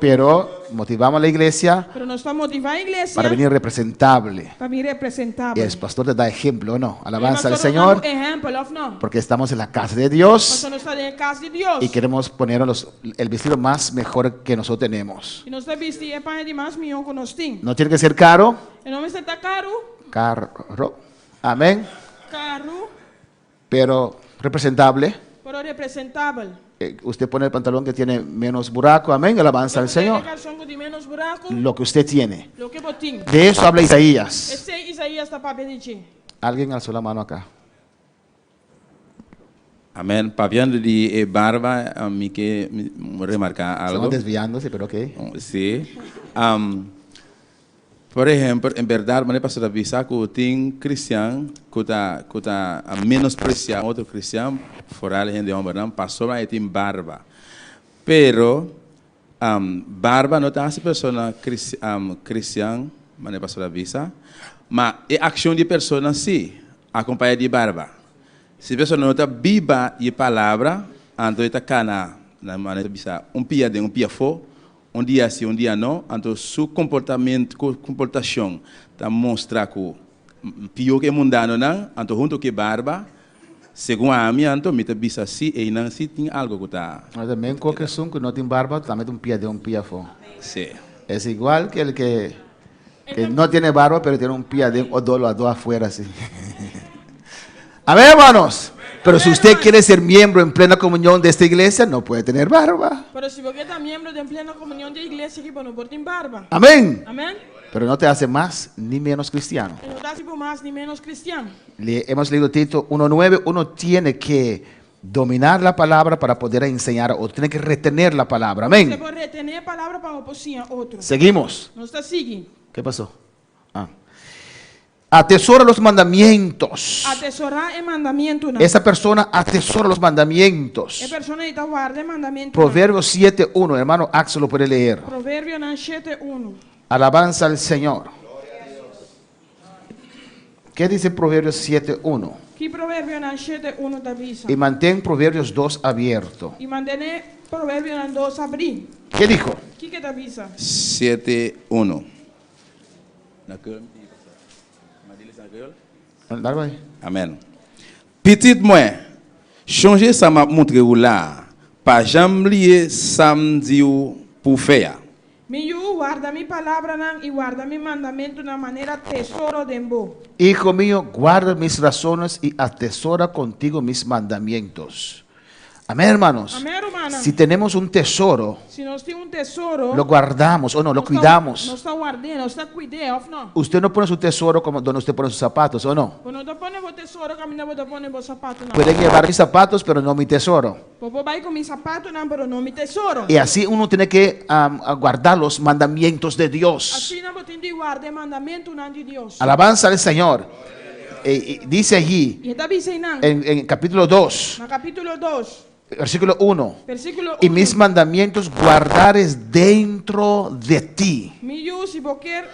Pero motivamos a la iglesia Pero nos ta motivá e iglesia para venir representable. pa bin Y representabel. el pastor te da ejemplo, ¿o no? E Alabanza al pastor ta Señor, duna ehèmpel, òf no? porque estamos en la casa de Dios Pasobra nos ta den e kas di Dios. y queremos ponernos el vestido más mejor que nosotros tenemos. I nos ta bisti e paña di mas mihó ku nos tin. No tiene que ser caro, E no mester ta karu. caro, amén, Karu, pero representable. pero representabel. Usted pone el pantalón que tiene menos buraco, amén, alabanza al Bo ta pone Señor. e karson ku tin ménos buraku, Lo que usted tiene. loke bo tin. De eso habla Isaías. Esei Isaías ta papia di dje. Alguien alzó la mano acá. Amén. Papiando di e barba, mi ke remarká algo. Estamos desviándose, pero ok. Sí. Por ehempel, en berdad, manera pastor a bisa cu tin cristian cu ta cu ta menosprecia otro cristian, foral hende hombernan, pasobra e tin barba. Pero, barba no ta haci persona cristian, manera pastor a bisa, ma e accion di e persona si, acompaña di barba. Si persona no ta biba e palabra, anto e ta cana, na manera ta bisa, un pia den, un pia afo, Un dia si, un dia no, anto su komportamentu, komportashon ta mostra ku pió ku e mundanonan, anto huntu ku e barba, segun ami anto mi ta bisa si einan si tin algu ku ta. Ahora también koke esun ku no tin barba tambe ta un pia den un pia afó. Si. Es igual que el que que no tiene barba pero tiene un pie aden o dos los dos afuera así. Amén, hermanos. Pero si usted quiere ser miembro en plena comunión de esta iglesia, no puede tener barba. Pero si bo ke ta miembro den plena komunion di e iglesia aki, bo no por tin barba. Amén. Amén. Pero no te hace más ni menos cristiano. E no ta hasi bo mas ni menos kristian. Le hemos leído Tito 1.9, uno tiene que dominar la palabra para poder enseñar o tiene que retener la palabra. Se Amén. por retené e palabra pa bo por siña otro. Seguimos. Nos ta sigui. ¿Qué pasó? Ah. Atesora los mandamientos. Atesorá e mandamientunan. Esa persona atesora los mandamientos. E persona ei ta warda e mandamientunan. Proverbios 7.1, hermano Axel lo puede leer. Proverbionan 7.1. Alabanza al Señor. ¿Qué dice Proverbios 7.1? Ki Proverbionan 7.1 ta bisa? Y mantén Proverbios 2 abierto. I mantené Proverbionan 2 abrí. ¿Qué dijo? Kiko e ta bisa? 7.1. Na Creole mi tin pastor. Madilis na Creole? Dale ahí. Amen. Pitit mwen, chonje sa m ap montre ou la a, pa janm bliye sa m di ou pou w fè a. Mi yu, warda mi palabranan i warda mi mandamentunan manera tesoro den bo. Hijo mío, guarda mis razones y atesora contigo mis mandamientos. Amén, hermanos. Amén, rumannan. Si tenemos un tesoro, Si nos tin un tesoro, lo guardamos o no, lo nos ta, cuidamos. nos ta ward'é, nos ta kuid'é, òf no? Usted no pone su tesoro como donde usted pone sus zapatos, ¿o no? Bo no ta pone bo tesoro. tesoro kaminda bo ta pone bo sapatunan. Pueden llevar mis zapatos, pero no mi tesoro. Bo por bai ku mi sapatunan, pero no mi tesoro. Y así uno tiene que guardar los mandamientos de Dios. Asina bo tin di warda e mandamentunan di Dios. Alabanza al Señor. Dice allí, I e ta bisa einan, en capítulo 2, na kapítulo 2, versículo 1, versíkulo y mis 1, mandamientos guardares dentro de ti. Mi yu, si bo kier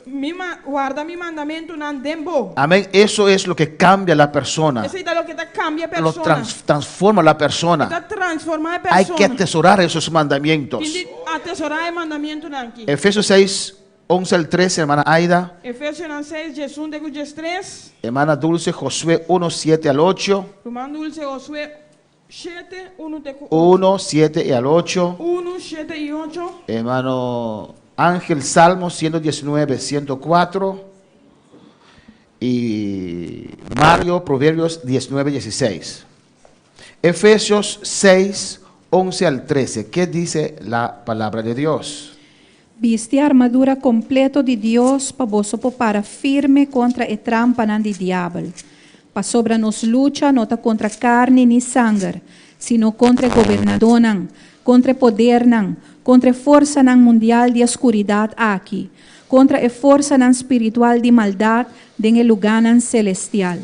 mi ma warda mi mandamentunan den bo. Amén. Eso es lo que cambia la persona. Esei ta loke ta kambia e Lo persona. transforma la E persona. ta transformá e Hay que persona. atesorar esos mandamientos. Tin di atesorá e mandamentunan aki. Efesios 6, 11 al 13, hermana Aida. Efesionan 6, 11 te ku 13. Hermana Dulce, Josué 1, 7 al 8. Ruman Dulce, Josué 7, 1 te ku 8. 1, 7 y al 8. 1, 7 i 8. Hermano Ángel, Salmo 119, 104. Y Mario, Proverbios 19, 16. Efesios 6, 11 al 13. ¿Qué dice la palabra de Dios? Bisti e armadura kompleto di Dios pa boso por para firme kontra e trampanan di diabel. Pasobra nos lucha no ta kontra karni ni sanger, sino kontra e gobernadónan, kontra e podernan, kontra e forsanan mundial di e skuridat aki, kontra e forsanan spiritual di maldat den e lugánan selestial.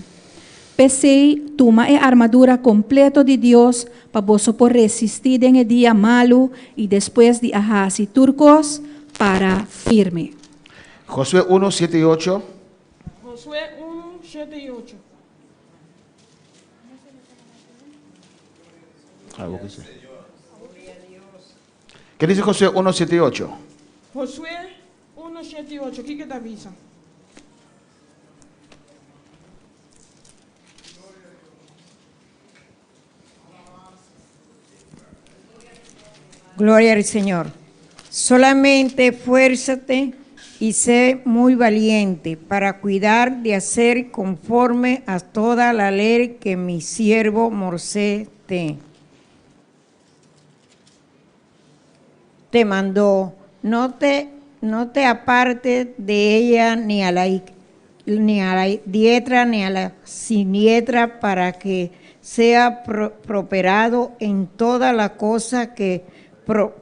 P'esei, tuma e armadura kompleto di Dios pa boso por resistí den e dia malu i despues di a hasi tur kos, para firme. Josué 1, 7 y 8. Josué 1, 7 i 8. ¿Qué dice Josué 1, 7 y 8? Josué 1, 7 i 8, kiko ta bisa? Gloria al Señor. Solamente fuérzate y sé muy valiente para cuidar de hacer conforme a toda la ley que mi siervo Moisés te, te mandó. No te, no te apartes de ella ni a la, ni a la diestra ni a la siniestra para que sea prosperado en toda la cosa que,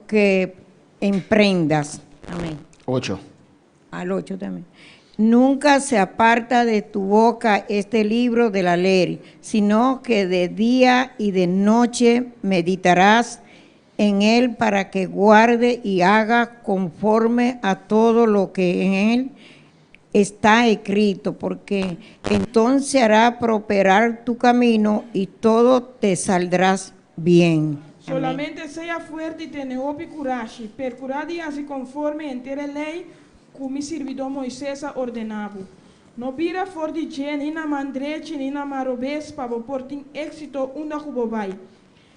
que emprendas. Amén. 8. Al 8 también. Nunca se aparta de tu boca este libro de la ley, sino que de día y de noche meditarás en él para que guarde y haga conforme a todo lo que en él está escrito, porque entonces hará prosperar tu camino y todo te saldrás bien. Solamente sea fuerte i tene hopi kurashi. Perkurá di hasi konforme henter e lei ku mi sirbidó Moises a ordená bo. No bira for di dje ni na man drechi ni na man robes pa bo por tin éksito unda ku bo bai.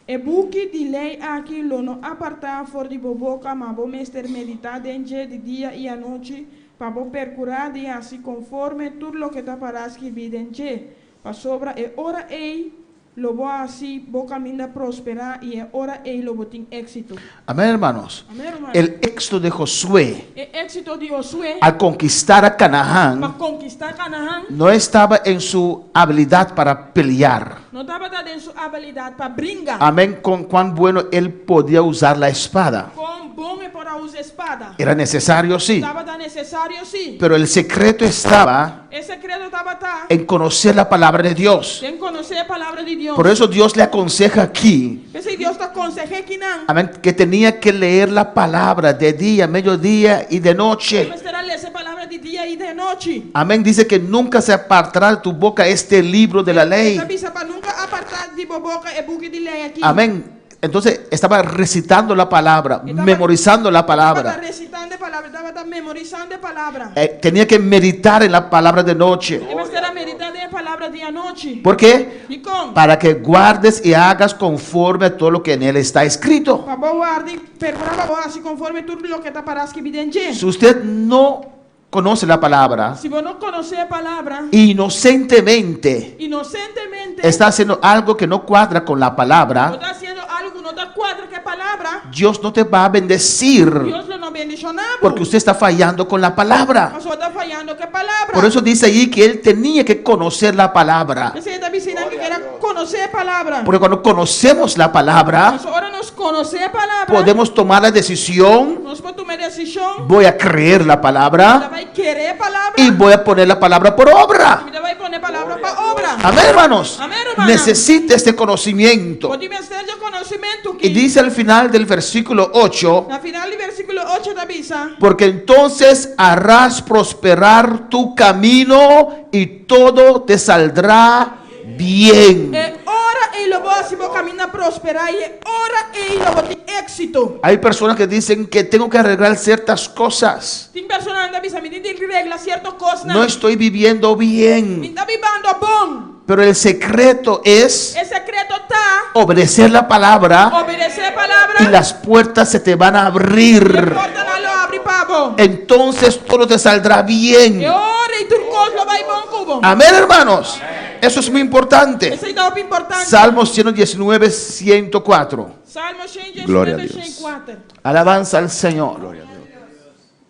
E buki di lei aki lo no apartá for di bo boka, ma bo mester meditá den dje di dia i anochi, pa bo perkurá di hasi konforme tur loke ta pará skibí den dje. Pasobra e ora ei Lo bo hasi bo kaminda prosperá i e ora ei lo bo tin éksito. Amén, hermanos. Amén, rumannan. El éxito de Josué E éksito di Josué al conquistar a Canaán pa konkistá Kanahan no estaba en su habilidad para pelear. no tabata den su abilidat pa bringa. Amén, con cuán bueno él podía usar la espada. Kon bon e por a usa e spada. Era necesario, sí. Tabata nesesario, sí. Pero el secreto estaba E sekreto tabata en conocer la palabra de Dios. den konosé e palabra di Dios. Por eso Dios le aconseja aquí, P'esei Dios ta konseh'é kinan. amén, que tenía que leer la palabra de día, mediodía y de E noche. mester a lesa e palabra di dia i di nochi. Amén, dice que nunca se apartará de tu boca este libro de la E ley. ta bisa pa nunka apartá di bo boka e buki di lei aki. Amén. Entonces estaba recitando la palabra, Estaba- memorizando la Tabata palabra. resitando e palabra, tabata memorisando e palabra. Tenía que meditar en la palabra de noche. E mester a meditá den e palabra di anochi. ¿Por qué? Dikon? Para que guardes y hagas conforme a todo lo que en él está escrito. Pa bo warda i perkurá pa bo hasi konforme tur loke ta pará skibí den dje. Si usted no conoce la palabra, Si bo no konosé e palabra, inocentemente inosentemente está haciendo algo que no cuadra con la bo palabra, ta hasiendo algu ku no ta kuadra ku e palabra, Dios no te va a bendecir Dios lo no bendishoná bo. porque usted está fallando con la palabra. Pasobra bo ta fayando ku e palabra. palabra. Por eso dice allí que él tenía que conocer la palabra. P'esei e ta bisa einan ku e ker a konosé e palabra. Porque cuando conocemos la palabra, Pasobra ora nos konosé e palabra, podemos tomar la decisión, nos por tuma e desishon, voy a creer la mi ta palabra bai kere e palabra, y voy a poner la palabra por obra. mi ta bai pone e palabra pa obra. Amén, hermanos. Amén, rumannan. Necesita este conocimiento. Bo tin mester dje konosementu Y ki. dice al final del versículo 8, Na final di versíkulo ocho ta bisa. porque entonces harás prosperar tu camino y todo te saldrá bien. E ora ei lo bo hasi bo kaminda prosperá i e ora ei lo bo tin éksito. Hay personas que dicen que tengo que arreglar ciertas cosas. Tin personanan ta bisa, Mi tin di regla sierto kosnan. No estoy viviendo Mi bien. ta bibando bon. Pero el secreto es E sekreto ta obedecer la palabra obedesé e palabra y las puertas se te van a i e abrir. portanan lo abri pa bo. Entonces todo te saldrá bien. E ora ei tur kos lo bai bon ku bo. Amén, hermanos. Eso es muy importante. Esei ta hopi importante. Salmo 119, 104. Salmo shen Gloria a diesnuebe, Dios. shen kuater. Alabanza al Señor. Gloria a Dios.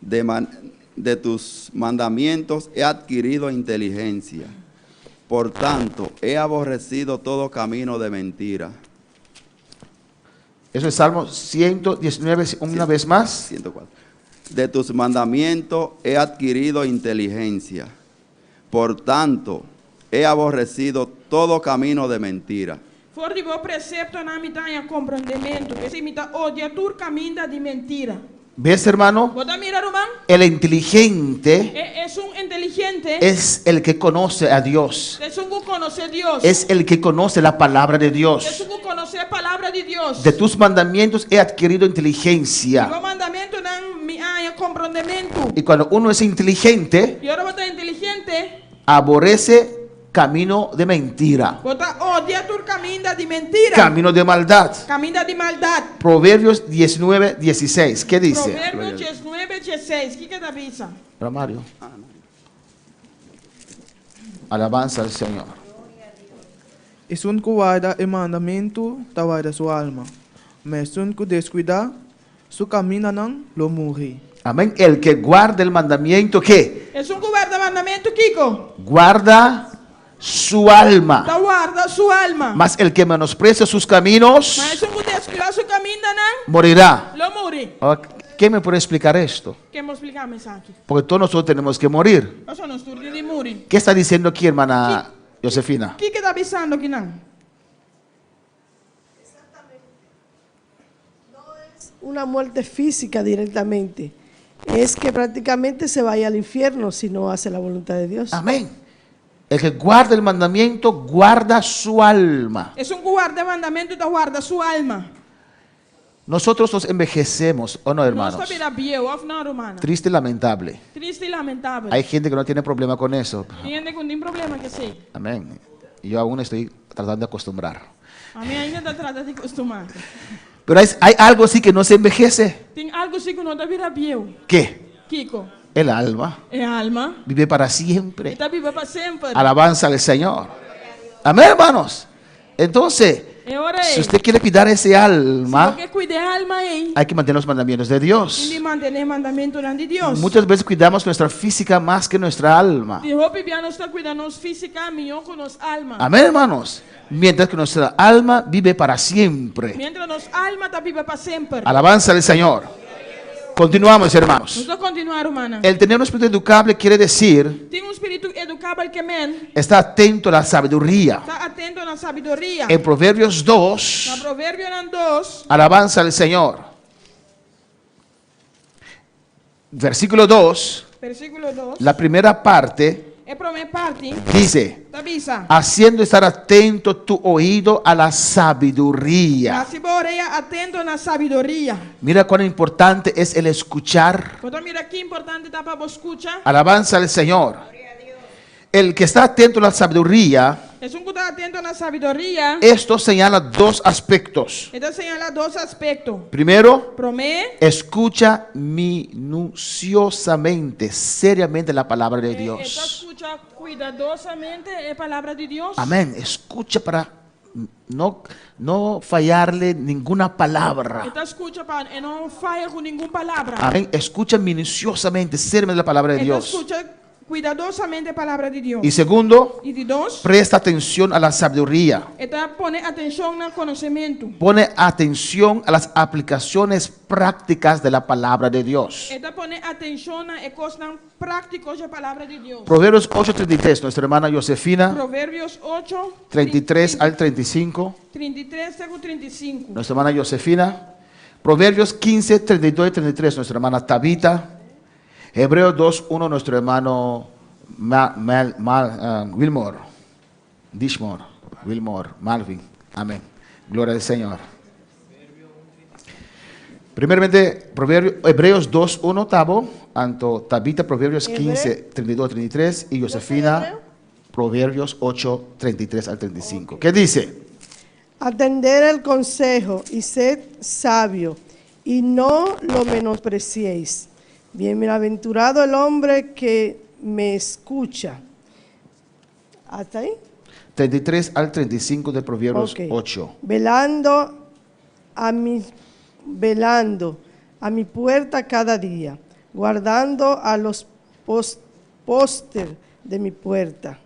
De, man- de tus mandamientos he adquirido inteligencia. Por tanto, he aborrecido todo camino de mentira. Eso es Salmo 119, una vez más. 104. De tus mandamientos he adquirido inteligencia. Por tanto, he aborrecido todo camino de mentira. For di bo preseptonan mi ta haña komprondementu, p'esei mi ta odia tur kaminda di mentira. ¿Ves, hermano? Bo ta mira, ruman? El inteligente E esun inteligente es el que conoce a Dios. ta esun ku konosé Dios. Es el que conoce la palabra de Ta Dios. esun ku konosé e Palabra di Dios. De tus mandamientos he adquirido Di bo inteligencia. mandamentunan mi a haña komprondementu. Y cuando uno es inteligente, I ora bo ta inteligente, aborrece camino de mentira, bo ta odia tur kaminda di mentira, camino de maldad. kaminda di maldat. Proverbios 19, 16. ¿Qué dice? Proverbio diesnuebe, diesseis, kiko e ta bisa? Para Mario. Alabanza al Señor. Esun ku warda e mandamentu ta warda su alma, ma esun ku deskuidá su kamindanan lo muri. Amén. El que guarda el mandamiento, ¿qué? Esun ku warda mandamentu kiko? Guarda su alma. Ta warda su alma. Mas el que menosprecia sus caminos Ma esun ku deskuidá su kamindanan morirá. lo muri. Ahora, ¿Quién me puede explicar esto? Ken por splika mi esaki? Porque todos nosotros tenemos que morir. Pasobra nos tur tin di muri. ¿Qué está diciendo aquí, hermana Josefina? Kiko e ta bisando akinan? Una muerte física directamente. Es que prácticamente se vaya al infierno si no hace la voluntad de Dios. Amén. El que guarda el mandamiento, guarda su alma. Esun ku warda e mandamentu ta warda su alma. Nosotros nos envejecemos, ¿o no, Nos ta hermanos? bira bieu, òf no, rumannan? Triste y lamentable. Tristu i lamentabel. Hay gente que no tiene problema con eso. Tin hende ku no tin problema ku esei. Amén. Yo aún estoy tratando de acostumbrar. Ami ainda ta trata di kustumá. Pero hay, hay algo así que no se envejece. Tin algu sí ku no ta bira bieu. ¿Qué? Kiko? El alma E alma. vive para E siempre. ta biba pa semper. Alabanza al Señor. Amén, hermanos. Entonces, E ora si ei. usted quiere cuidar ese Si alma, bo ke kuida e alma ei, hay que mantener los mandamientos de tin Dios. di mantené mandamentunan di Dios. Muchas veces cuidamos nuestra física más que nuestra alma. Di hopi bia nos ta kuida nos físika mihó ku nos alma. Amén, hermanos. Mientras que nuestra alma vive para siempre. Mientras nos alma ta biba pa semper. Alabanza al Señor. Continuamos, hermanos. Nos ta kontinuá, rumannan. El tener un espíritu educable quiere decir Tin un spiritu edukabel ke men estar atento a la sabiduría. ta atento na sabiduria. En Proverbios Na 2, Proverbionan 2, alabanza al Señor. Versículo 2, versíkulo 2, la primera parte e promé parti dice, ta bisa. haciendo estar atento tu oído a la sabiduría. Hasi bo orea atento na sabiduria. Mira cuán importante es el escuchar. Bo ta mira ki importante ta pa bo skucha. Alabanza al Señor. El que está atento a la sabiduría, Esun ku ta atento na sabiduria, esto señala dos aspectos. e ta señalá dos aspekto. Primero, Promé, escucha minuciosamente, seriamente la palabra de e ta Dios. skucha kuidadosamente e palabra di Dios. Amén. Escucha para no, no fallarle ninguna palabra. E ta skucha pa e no faya ku ningun palabra. Amén. Escucha minuciosamente, seriamente la palabra de E ta Dios. skucha. Kuidadosamente palabra di Dios. Y segundo, I di dos, presta atención a la sabiduría. E ta pone atenshon na konosementu. Pone atención a las aplicaciones prácticas de la palabra de Dios. E ta pone atenshon na e kosnan práktiko dje palabra di Dios. Proverbios 8:33, nuestra hermana Josefina, Proverbios 8, 33 al 35. 33 te ku 35. Nuestra hermana Josefina. Proverbios 15, 32 y 33, nuestra hermana Tabita. Hebreos 2, 1, nuestro hermano Ma- Mal- Mal- ah, Wilmore. Dishmore. Wilmore. Malvin. Amén. Gloria al Señor. Primeramente, Proverbio, Hebreos 2, 1, Tabo. Anto, Tabita, Proverbios 15, 32, 33. Y Josefina, Proverbios 8, 33 al 35. ¿Qué dice? Atender el consejo y sed sabio, y no lo menospreciéis. Bienaventurado el hombre que me escucha. ¿Hasta ahí? 33 al 35 de Proverbios Ok. 8. Velando a mi, velando a mi puerta cada día, guardando a los postes de mi puerta,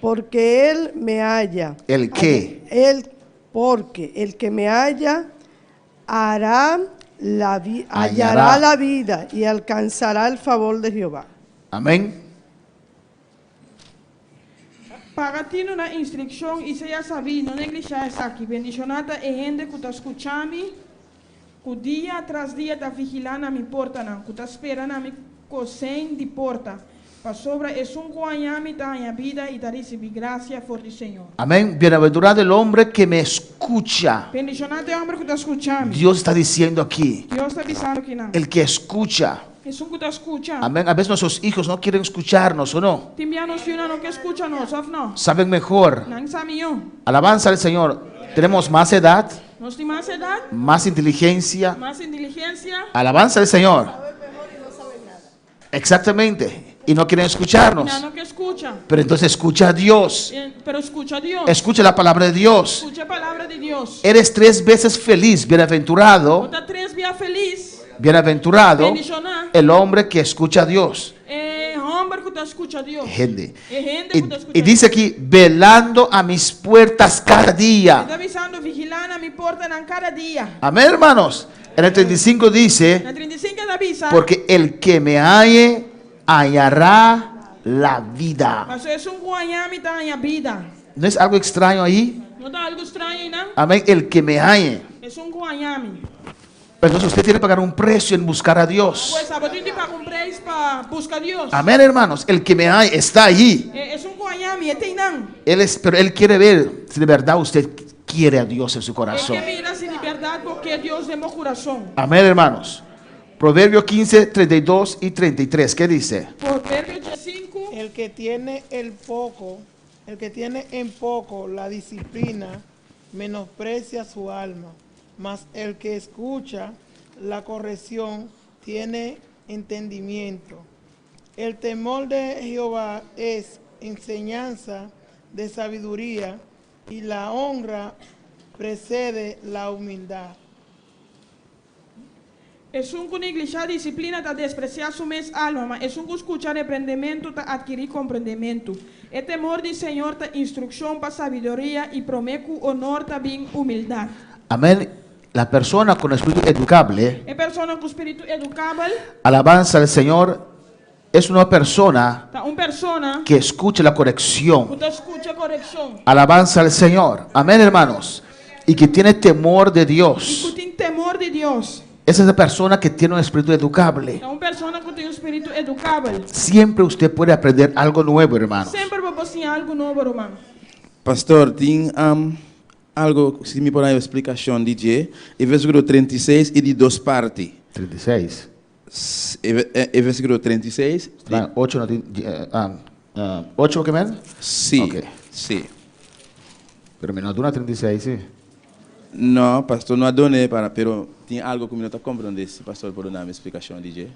porque él me halla. ¿El qué? Él, porque el que me halla hará la vi- Hallará. hallará la vida y alcanzará el favor de Jehová. Amén. Paga tinu na instrukshon i sea sabí, no neglishá esaki. Bendishoná ta e hende ku ta skucha mi, ku dia tras dia ta vigilá na mi portanan, ku ta spera na mi kosein di porta. Pasobra esun ku haña mi ta haña bida i ta risibí grasia for di Señor. Amén. Bienaventurado el hombre que me escucha. Bendishoná ta e hòmber ku ta skucha mi. Dios está diciendo aquí, Dios ta bisando akinan. el que escucha. Esun ku ta skucha. Amén. A veces nuestros hijos no quieren escucharnos o no. Tin bia nos yunan no ke skucha nos, òf no? Saben mejor. Nan sa mihó. Alabanza al Señor. Tenemos más edad, Nos tin mas edat, más inteligencia. mas inteligensia. Alabanza al Señor. Exactamente. Y no quieren escucharnos. Nan no ke skucha. Pero entonces escucha a Dios. Pero skucha Dios. Escucha la palabra de Dios. Skucha palabra di Dios. Eres tres veces feliz, bienaventurado, Bo ta tres bia felis. bienaventurado Bendishoná. el hombre que escucha a Dios. E hòmber ku ta skucha Dios. Gente. E hende ku ta Y, skucha y dice aquí, velando a mis puertas cada día. E ta bisando vigilá na mi portanan kada dia. Amén, hermanos. En el 35 dice, Na 35 e ta bisa. porque el que me halle, hallará la vida. Paso esun ku haña mi ta haña bida. ¿No es algo extraño ahí? No ta algu straño einan? Amén, el que me halle. Esun ku haña mi. Pero entonces usted tiene que pagar un precio en buscar a Dios. Pues abo tin di paga un preis pa buska Dios. Amén, hermanos. El que me halle está allí. E, esun ku haña mi, e t'einan. Él es, pero él quiere ver si de verdad usted quiere a Dios en su E corazón. ke mira si di bèrdat bo ke Dios den bo kurason. Amén, hermanos. Proverbio 15, 32 y 33. ¿Qué dice? Proverbio 5. El que tiene el poco, el que tiene en poco la disciplina, menosprecia su alma, mas el que escucha la corrección tiene entendimiento. El temor de Jehová es enseñanza de sabiduría, y la honra precede la humildad. Esun ku neglishá disiplina ta despresiá su mes alma, ma esun ku skucha reprendementu ta atkirí komprendementu. E temor di Señor ta instrukshon pa sabiduria, i promé ku onor ta bin humildat. Amén. La persona con espíritu educable, E persona ku spiritu edukabel, alabanza al Señor, es una persona ta un persona que escucha la corrección. ku ta skucha korekshon. Alabanza al Señor. Amén, hermanos. Y que tiene temor de I ku Dios. tin temor di Dios. Esa es la persona que tiene un espíritu educable. Ta un persona ku tin un spiritu edukabel. Siempre usted puede aprender algo nuevo, hermanos. Semper bo por siña algu nobo, ruman. Pastor, tin algo si mi por haña splikashon di dje, e versíkulo 36 i di dos parti. 36. E versíkulo 36. 8 no tin, 8 ke men? Sí, Ok. sí. Pero mi no a duna 36, sí. No, pastor no a dun'é para, pero tin algo ku mi no ta komprondé, si pastor por duna mi splikashon di dje.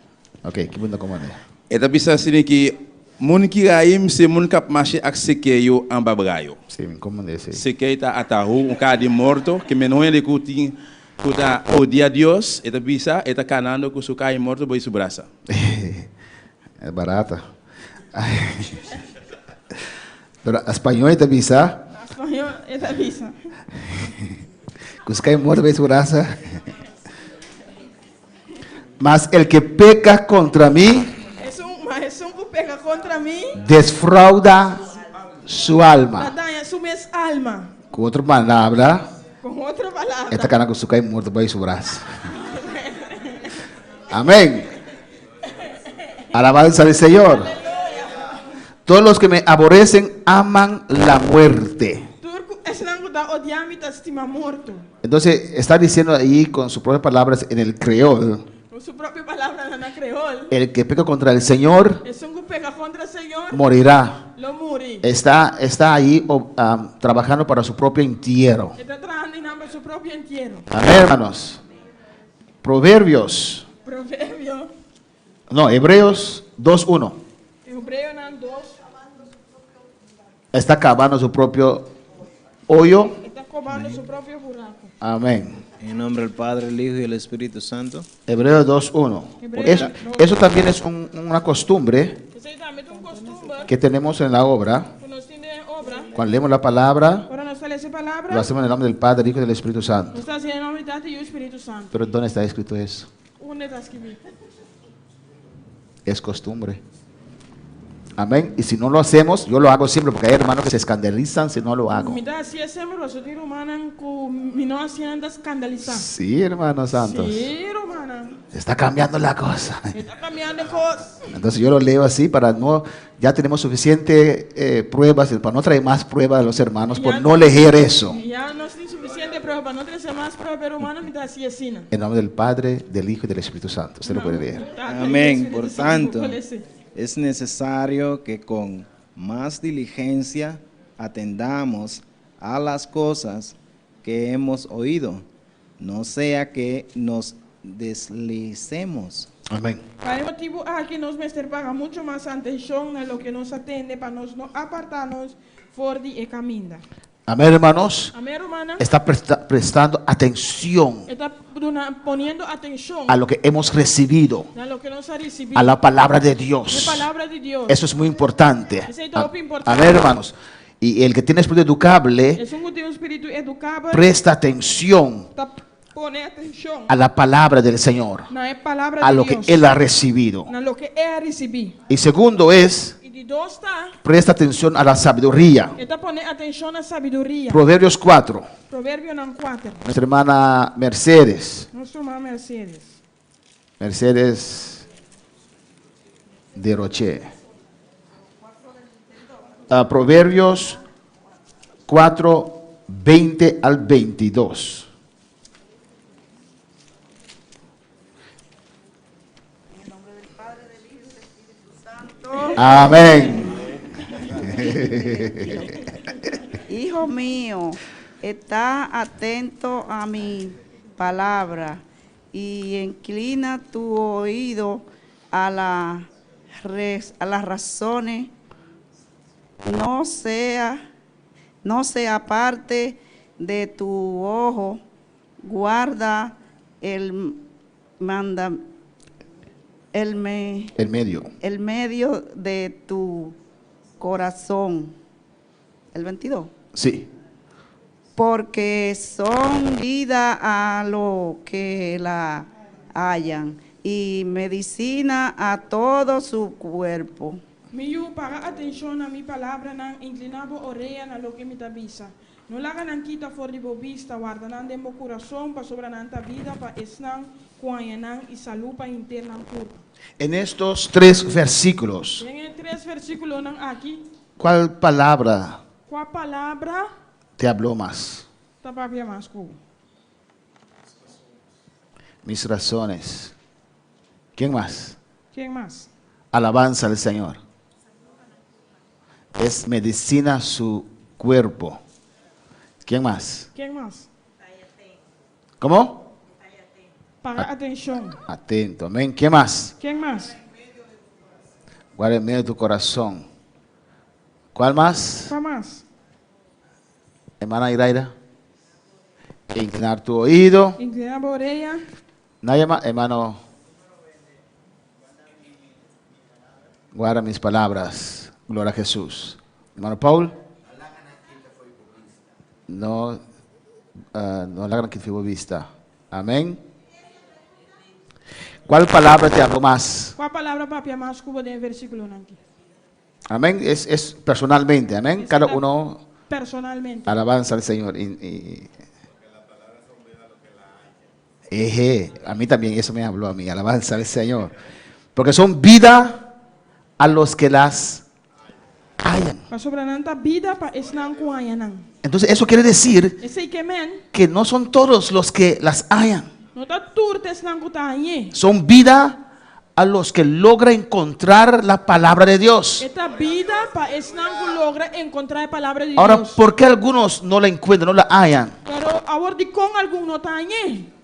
Ok, ki bo no ta komprondé? E ta bisa asina ki moun ki rayi m se moun k ap mache ak sekèy yo anba bra yo. Sí, mi komprondé, sí. Sekèy ta atahu, un kaha di morto, ke men hende ku tin ku ta odia Dios, e ta bisa, e ta kanando ku su kaha di morto bou di su brasa. E barata. Pero spañó e ta bisa. Na spañó e ta bisa. Ku su kai morto bai su brasa. Mas el que peca contra mi. Esun, ma esun ku peka kontra mi. Desfrauda su alma. Ta daña su mes alma. Ku otro palabra. Con otro palabra. E ta kana ku su kai morto bai su brasa. Amén. Alabanza al Señor. Todos los que me aborrecen aman la muerte. Tur ku esnan ku ta odia mi ta stima morto. Entonces, está diciendo ahí con sus propias palabras en el creol. Ku su propio palabranan na kreol. El que peca contra el Señor Esun ku peka kontra Señor. morirá. Lo muri. Está, está ahí oh, trabajando para su propio entierro. E ta trahando einan pa su propio entiero. Amén, hermanos. Proverbios. Proverbio. No, Hebreos 2.1. Hebreonan dos. Está cavando su propio hoyo. E ta kobando su propio buraku. Amén. En nombre del Padre, el Hijo y el Espíritu Santo. Hebreos 2.1. Hebreos Eso, 2. eso también es un- una costumbre Esei tambe ta un kostumber que tenemos en la obra. ku nos tin den obra. Cuando leemos la palabra, Ora nos ta lesa e palabra, lo hacemos en el nombre del Padre, el Hijo y del Espíritu Santo. nos ta hasié den nòmber di Tata, Yu i Spiritu Santu. Pero ¿dónde está escrito eso? Unda ta skibí? Es costumbre. Amén. Y si no lo hacemos, yo lo hago siempre, porque hay hermanos que se escandalizan si no lo hago. Mi ta hasié semper, pasobra tin rumannan ku mi no hasié nan ta skandalisá. Sí, hermanos santos. Sí, rumannan. Está cambiando la cosa. E ta kambiando e kos. Entonces yo lo leo así para no, ya tenemos suficiente eh, pruebas, para no traer más pruebas a los hermanos por Ya- no leer eso. Ya nos tin sufisiente prueba pa no trese mas prueba, pero rumannan mi ta hasié asina. En nombre del Padre, del Hijo y del Espíritu Santo. Usted lo puede leer. Tata, Amén. Yu, Por Spiritu Santu, tanto, por ese. es necesario que con más diligencia atendamos a las cosas que hemos oído, no sea que nos deslicemos. Amén. Pa e motibu aki nos mester paga muchu mas atenshon na loke nos a tende pa nos no apartá nos for di e kaminda. Amén, hermanos. Amén, rumannan. Está presta- prestando atención E ta duna, poniendo atenshon a lo que hemos recibido, na loke nos a risibí. a la palabra de E Dios. palabra di Dios. Eso es muy importante. Esei ta hopi importante. Amén, hermanos. Y el que tiene espíritu educable, Esun ku tin un spiritu edukabel presta atención ta pone atenshon a la palabra del Señor, na e palabra a di lo que Dios, él ha recibido. na loke e a risibí. Y segundo es, I di dos ta, presta atención a la sabiduría. e ta pone atenshon na sabiduria. Proverbios 4. Proverbionan kuater. Nuestra hermana Mercedes. Nos ruman Mercedes. Mercedes de Roche. Ah, Proverbios 4, 20 al 22. Amén. Hijo mío, está atento a mi palabra y inclina tu oído a, la a las razones. No sea, no sea aparte de tu ojo, guarda el manda, el me, El medio. el medio de tu corazón. El 22. Sí. Porque son vida a lo que la hallan y medicina a todo su cuerpo. Mi yu, paga atenshon na mi palabranan, inkliná bo orea na loke mi ta bisa. No laga nan kita for di bo bista, warda nan den bo kurason, pasobra nan ta bida pa esnan ku haña nan i salú pa henter nan kurpa. En estos tres versículos, Den e tres versíkulonan aki, ¿cuál palabra kua palabra te habló más? ta papia mas ku bo? Mis razones. ¿Quién más? Ken mas? Alabanza al Señor. Es medicina su cuerpo. ¿Quién más? Ken mas? ¿Cómo? Paga atenshon. Atento, amén. ¿Quién más? Ken mas? Guarda en medio de tu corazón. ¿Cuál más? Kua mas? Hermana Iraira. Inclinar tu oído. Inkliná bo orea. Nadie más, hermano. Guarda mis palabras. Gloria a Jesús. Hermano Paul. No, no laga nan kita for bo bista. Amén. ¿Cuál palabra te habló más? Kua palabra a papia mas ku bo den e versíkulonan aki? Amén. Es, es personalmente. Amén. Cada uno. Personalmente. Alabanza al Señor. Y, y, Eje, a mí también eso me habló a mí. Alabanza al Señor. Porque son vida a los que las hallan. Pasobra nan ta bida pa esnan ku haña nan. Entonces eso quiere decir Esei ke men. que no son todos los que las hallan. No ta tur ta esnan ku ta hañ'é. Son vida a los que logra encontrar la palabra de Dios. E ta bida pa esnan ku logra enkontrá e palabra di Ahora, Dios. ¿por qué algunos no la encuentran, no la hallan? Pero awor dikon algun no ta hañ'é?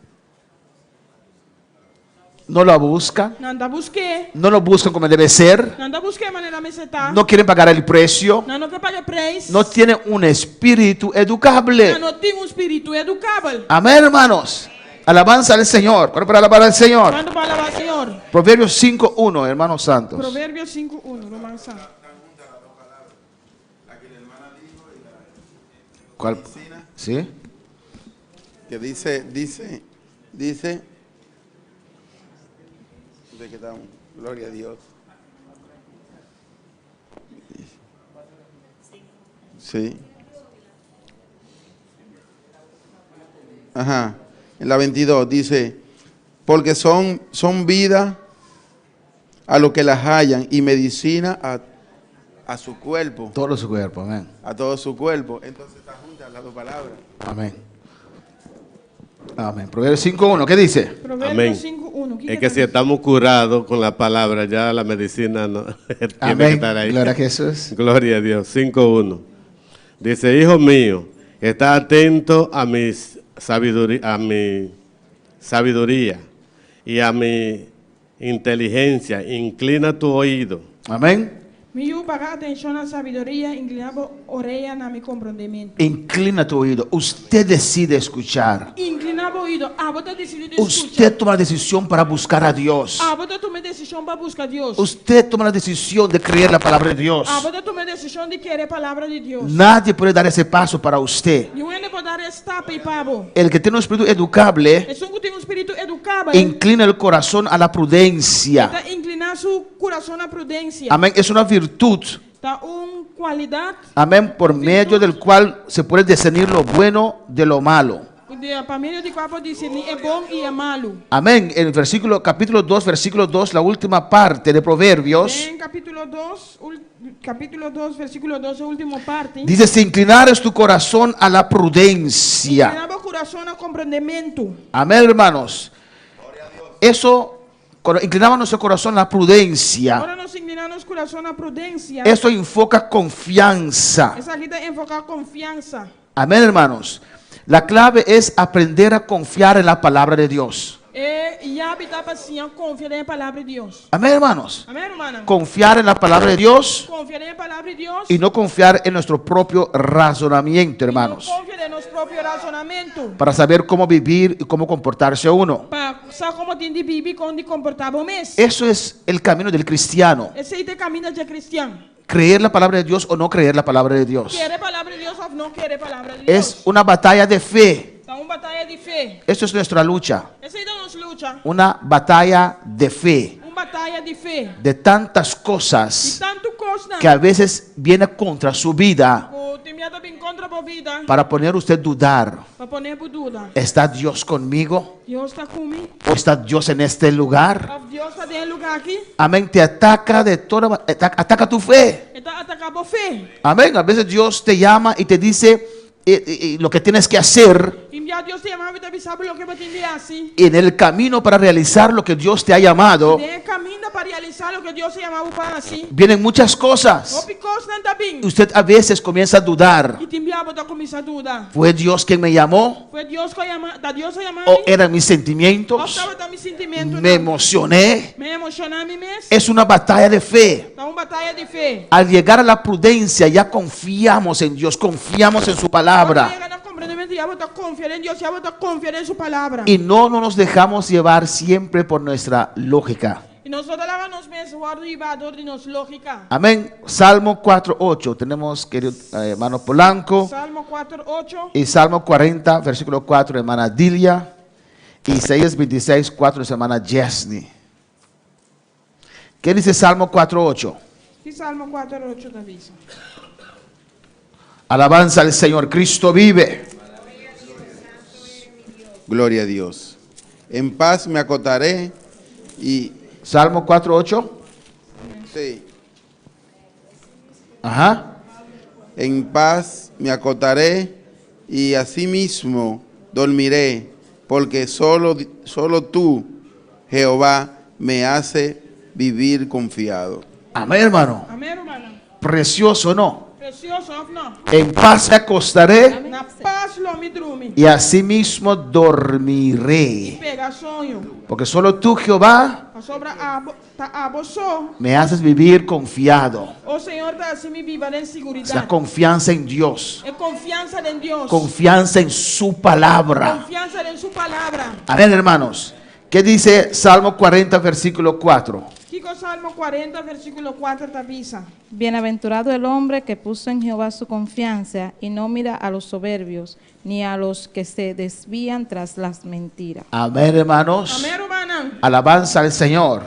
No la buscan, Nan ta busk'é. no lo buscan como debe ser, Nan ta busk'é manera mester ta. no quieren pagar el precio, Nan no ke paga e preis. no tienen un espíritu educable. Nan no tin un spiritu edukabel. Amén, hermanos. Alabanza al Señor. ¿Cuánto para alabar al Señor? Kuantu pa alabá Señor? Proverbios 5.1, hermanos santos. Proverbio 5.1, ruman santu. ¿Cuál? ¿Sí? Que dice, dice, dice, ¿de qué estamos? Gloria a Dios. Sí. Ajá. En la 22 dice, porque son, son vida a los que las hallan y medicina a, a su cuerpo. Todo su cuerpo, amén. A todo su cuerpo. Entonces está juntas las dos palabras. Amén. Amén. Proverbios 5.1, ¿qué dice? Proverbio 5.1. Es que si estamos curados con la palabra, ya la medicina no tiene Amén. que estar ahí. Gloria a Jesús. Gloria a Dios. 5.1. Dice, hijo mío, está atento a, mis sabiduría, a mi sabiduría y a mi inteligencia. Inclina tu oído. Amén. Mi yu, paga atenshon na sabiduria, inkliná bo orea na mi komprondementu. Inclina tu oído. Usted decide escuchar. Inkliná bo oido. Abo ta disidí di skucha. Usted toma la decisión para buscar a Dios. Abo ta tuma e desishon pa buska Dios. Usted toma la decisión de creer la palabra de Dios. Abo ta tuma e desishon di kere e palabra di Dios. Nadie puede dar ese paso para usted. Niun hende por dar e stap ei pa bo. El que tiene un espíritu educable Esun ku tin un spiritu edukabel inclina el corazón a la prudencia. e ta inkliná su kurason na prudensia. Amén. Es una virtud. Ta un kualidat Amén. Por medio del cual se puede discernir lo bueno de lo malo. di pa medio di kua por diserní e bon i e malu. Amén. En el versículo, capítulo 2, versículo 2, la última parte de Proverbios, Den kapítulo dos, ul, kapítulo dos, versíkulo dos, e último parti. dice, si inclinares tu corazón a la prudencia. Inkliná bo kurason na komprondementu. Amén, hermanos. Eso, cuando inclinamos nuestro corazón a la prudencia, Ora nos inkliná nos kurason na prudensia. eso invoca confianza. Esaki ta enfoká konfiansa. Amén, hermanos. La clave es aprender a confiar en la palabra de Dios. E yabi ta pa siña konfia den e Palabra di Dios. Amén, hermanos. Amén, rumannan. Confiar en la palabra de Dios Konfia den e Palabra di Dios. y no confiar en nuestro propio razonamiento, hermanos. No konfia den nos propio rasonamentu. Para saber cómo vivir y cómo comportarse uno. Pa sa kon tin di biba i kon di komportá bo mes. Eso es el camino del cristiano. Esei ta e kaminda di kristian. Creer la palabra de Dios o no creer la palabra de Dios. Kere Palabra di Dios òf no kere Palabra di Dios. Es una batalla de fe. Ta un bataya di fe. Eso es nuestra lucha. Esei ta nos lucha. Una batalla de fe. Un bataya di fe. De tantas Di cosas tantu kosnan que a veces viene contra su vida ku tin bia ta bin kontra bo bida para poner usted dudar. pa pone bo duda. ¿Está Dios conmigo? Dios ta ku mi? ¿O está Dios en este lugar? Òf Dios ta den e lugá aki? Amén. Te ataca de toda ma- ataca tu fe. E ta ataká bo fe. Amén. A veces Dios te llama y te dice eh, eh, eh, lo que tienes que hacer Tin bia Dios ta yama bo i ta bisa bo loke bo tin di hasi. en el camino para realizar lo que Dios te ha llamado. Den e kaminda pa realisá loke Dios a yama bo pa hasi. Vienen muchas cosas. Hopi kosnan ta bin. Usted a veces comienza a dudar. I tin bia bo ta kuminsá duda. ¿Fue Dios quien me llamó? Fue Dios ku a yama, ta Dios a yama ¿O mi? eran mis Òf sentimientos? tabata mi sintimentunan? Me emocioné. Mi a emoshoná mi mes. Es una batalla de fe. Ta un bataya di fe. Al llegar a la prudencia ya confiamos en Dios, confiamos en su palabra. Ora bo yega na komprendementu, ya bo ta konfia den Dios, ya bo ta konfia den su palabra. Y no, no nos dejamos llevar siempre por nuestra lógica. I nos no ta laga nos mes wòrdu hibá dor di nos lógika. Amén. Salmo 4, 8. Tenemos, querido eh, hermano Polanco. Salmo 4, 8. Y Salmo 40, versículo 4, hermana Dilia. Isaías 26, 4, hermana Jesny. ¿Qué dice Salmo 4, 8? Ki Salmo 4, 8 ta bisa? Alabanza al Señor, Cristo vive. Gloria a Dios. En paz me acotaré y... Salmo 4, 8. Sí. Ajá. En paz me acotaré y asimismo dormiré, porque solo, solo tú, Jehová, me hace vivir confiado. Amén, hermano. Amèn, rumannan. Precioso, ¿no? Presioso, òf no? En paz me acostaré Na pas lo mi drumi. y asimismo dormiré. I pega soño. Porque solo tú, Jehová, Pasobra abo, ta abo so. me haces vivir confiado. O Señor ta hasi mi biba den Es la siguridat. confianza en Dios. E konfiansa den Dios. Confianza en su palabra. Konfiansa den su palabra. Amén, hermanos. ¿Qué dice Salmo 40, versículo 4? Kiko Salmo 40, versíkulo 4 ta bisa? Bienaventurado el hombre que puso en Jehová su confianza y no mira a los soberbios ni a los que se desvían tras las mentiras. Amén, hermanos. Amèn, rumannan. Alabanza al Señor.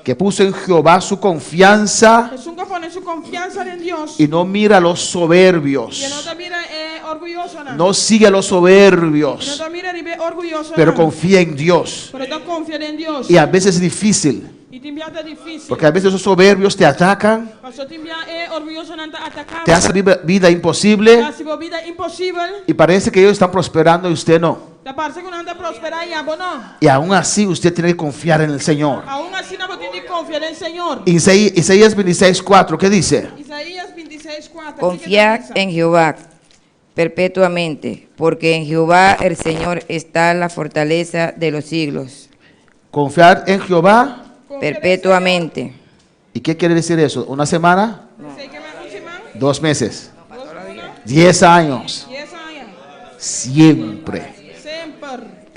Que puso en Jehová su confianza Esun ku a pone su konfiansa den Dios. y no mira a los I no soberbios. ta mira e orguyosonan. No sigue a los E no soberbios, ta mira riba e orguyosonan. pero confía en Dios. Pero ta konfia den Dios. Y a veces es difícil, I tin bia ta difísil. porque a veces esos soberbios te atacan, Paso tin bia e orguyosonan ta ataká. te hacen vida imposible Ta hasi bo bida imposibel. y parece que ellos están prosperando y usted no. Ta parse ku nan ta prosperá i abo no. Y aún así usted tiene que confiar en el Señor. Aun asina bo tin di konfia den Señor. Isaías 26, 4, ¿qué dice? Isaías 26, 4. Confiad en Jehová perpetuamente, porque en Jehová el Señor está la fortaleza de los siglos. Confiar en Jehová. Perpetuamente. ¿Y qué quiere decir eso? ¿Una semana? Dos meses. 10 años. Siempre. Semper.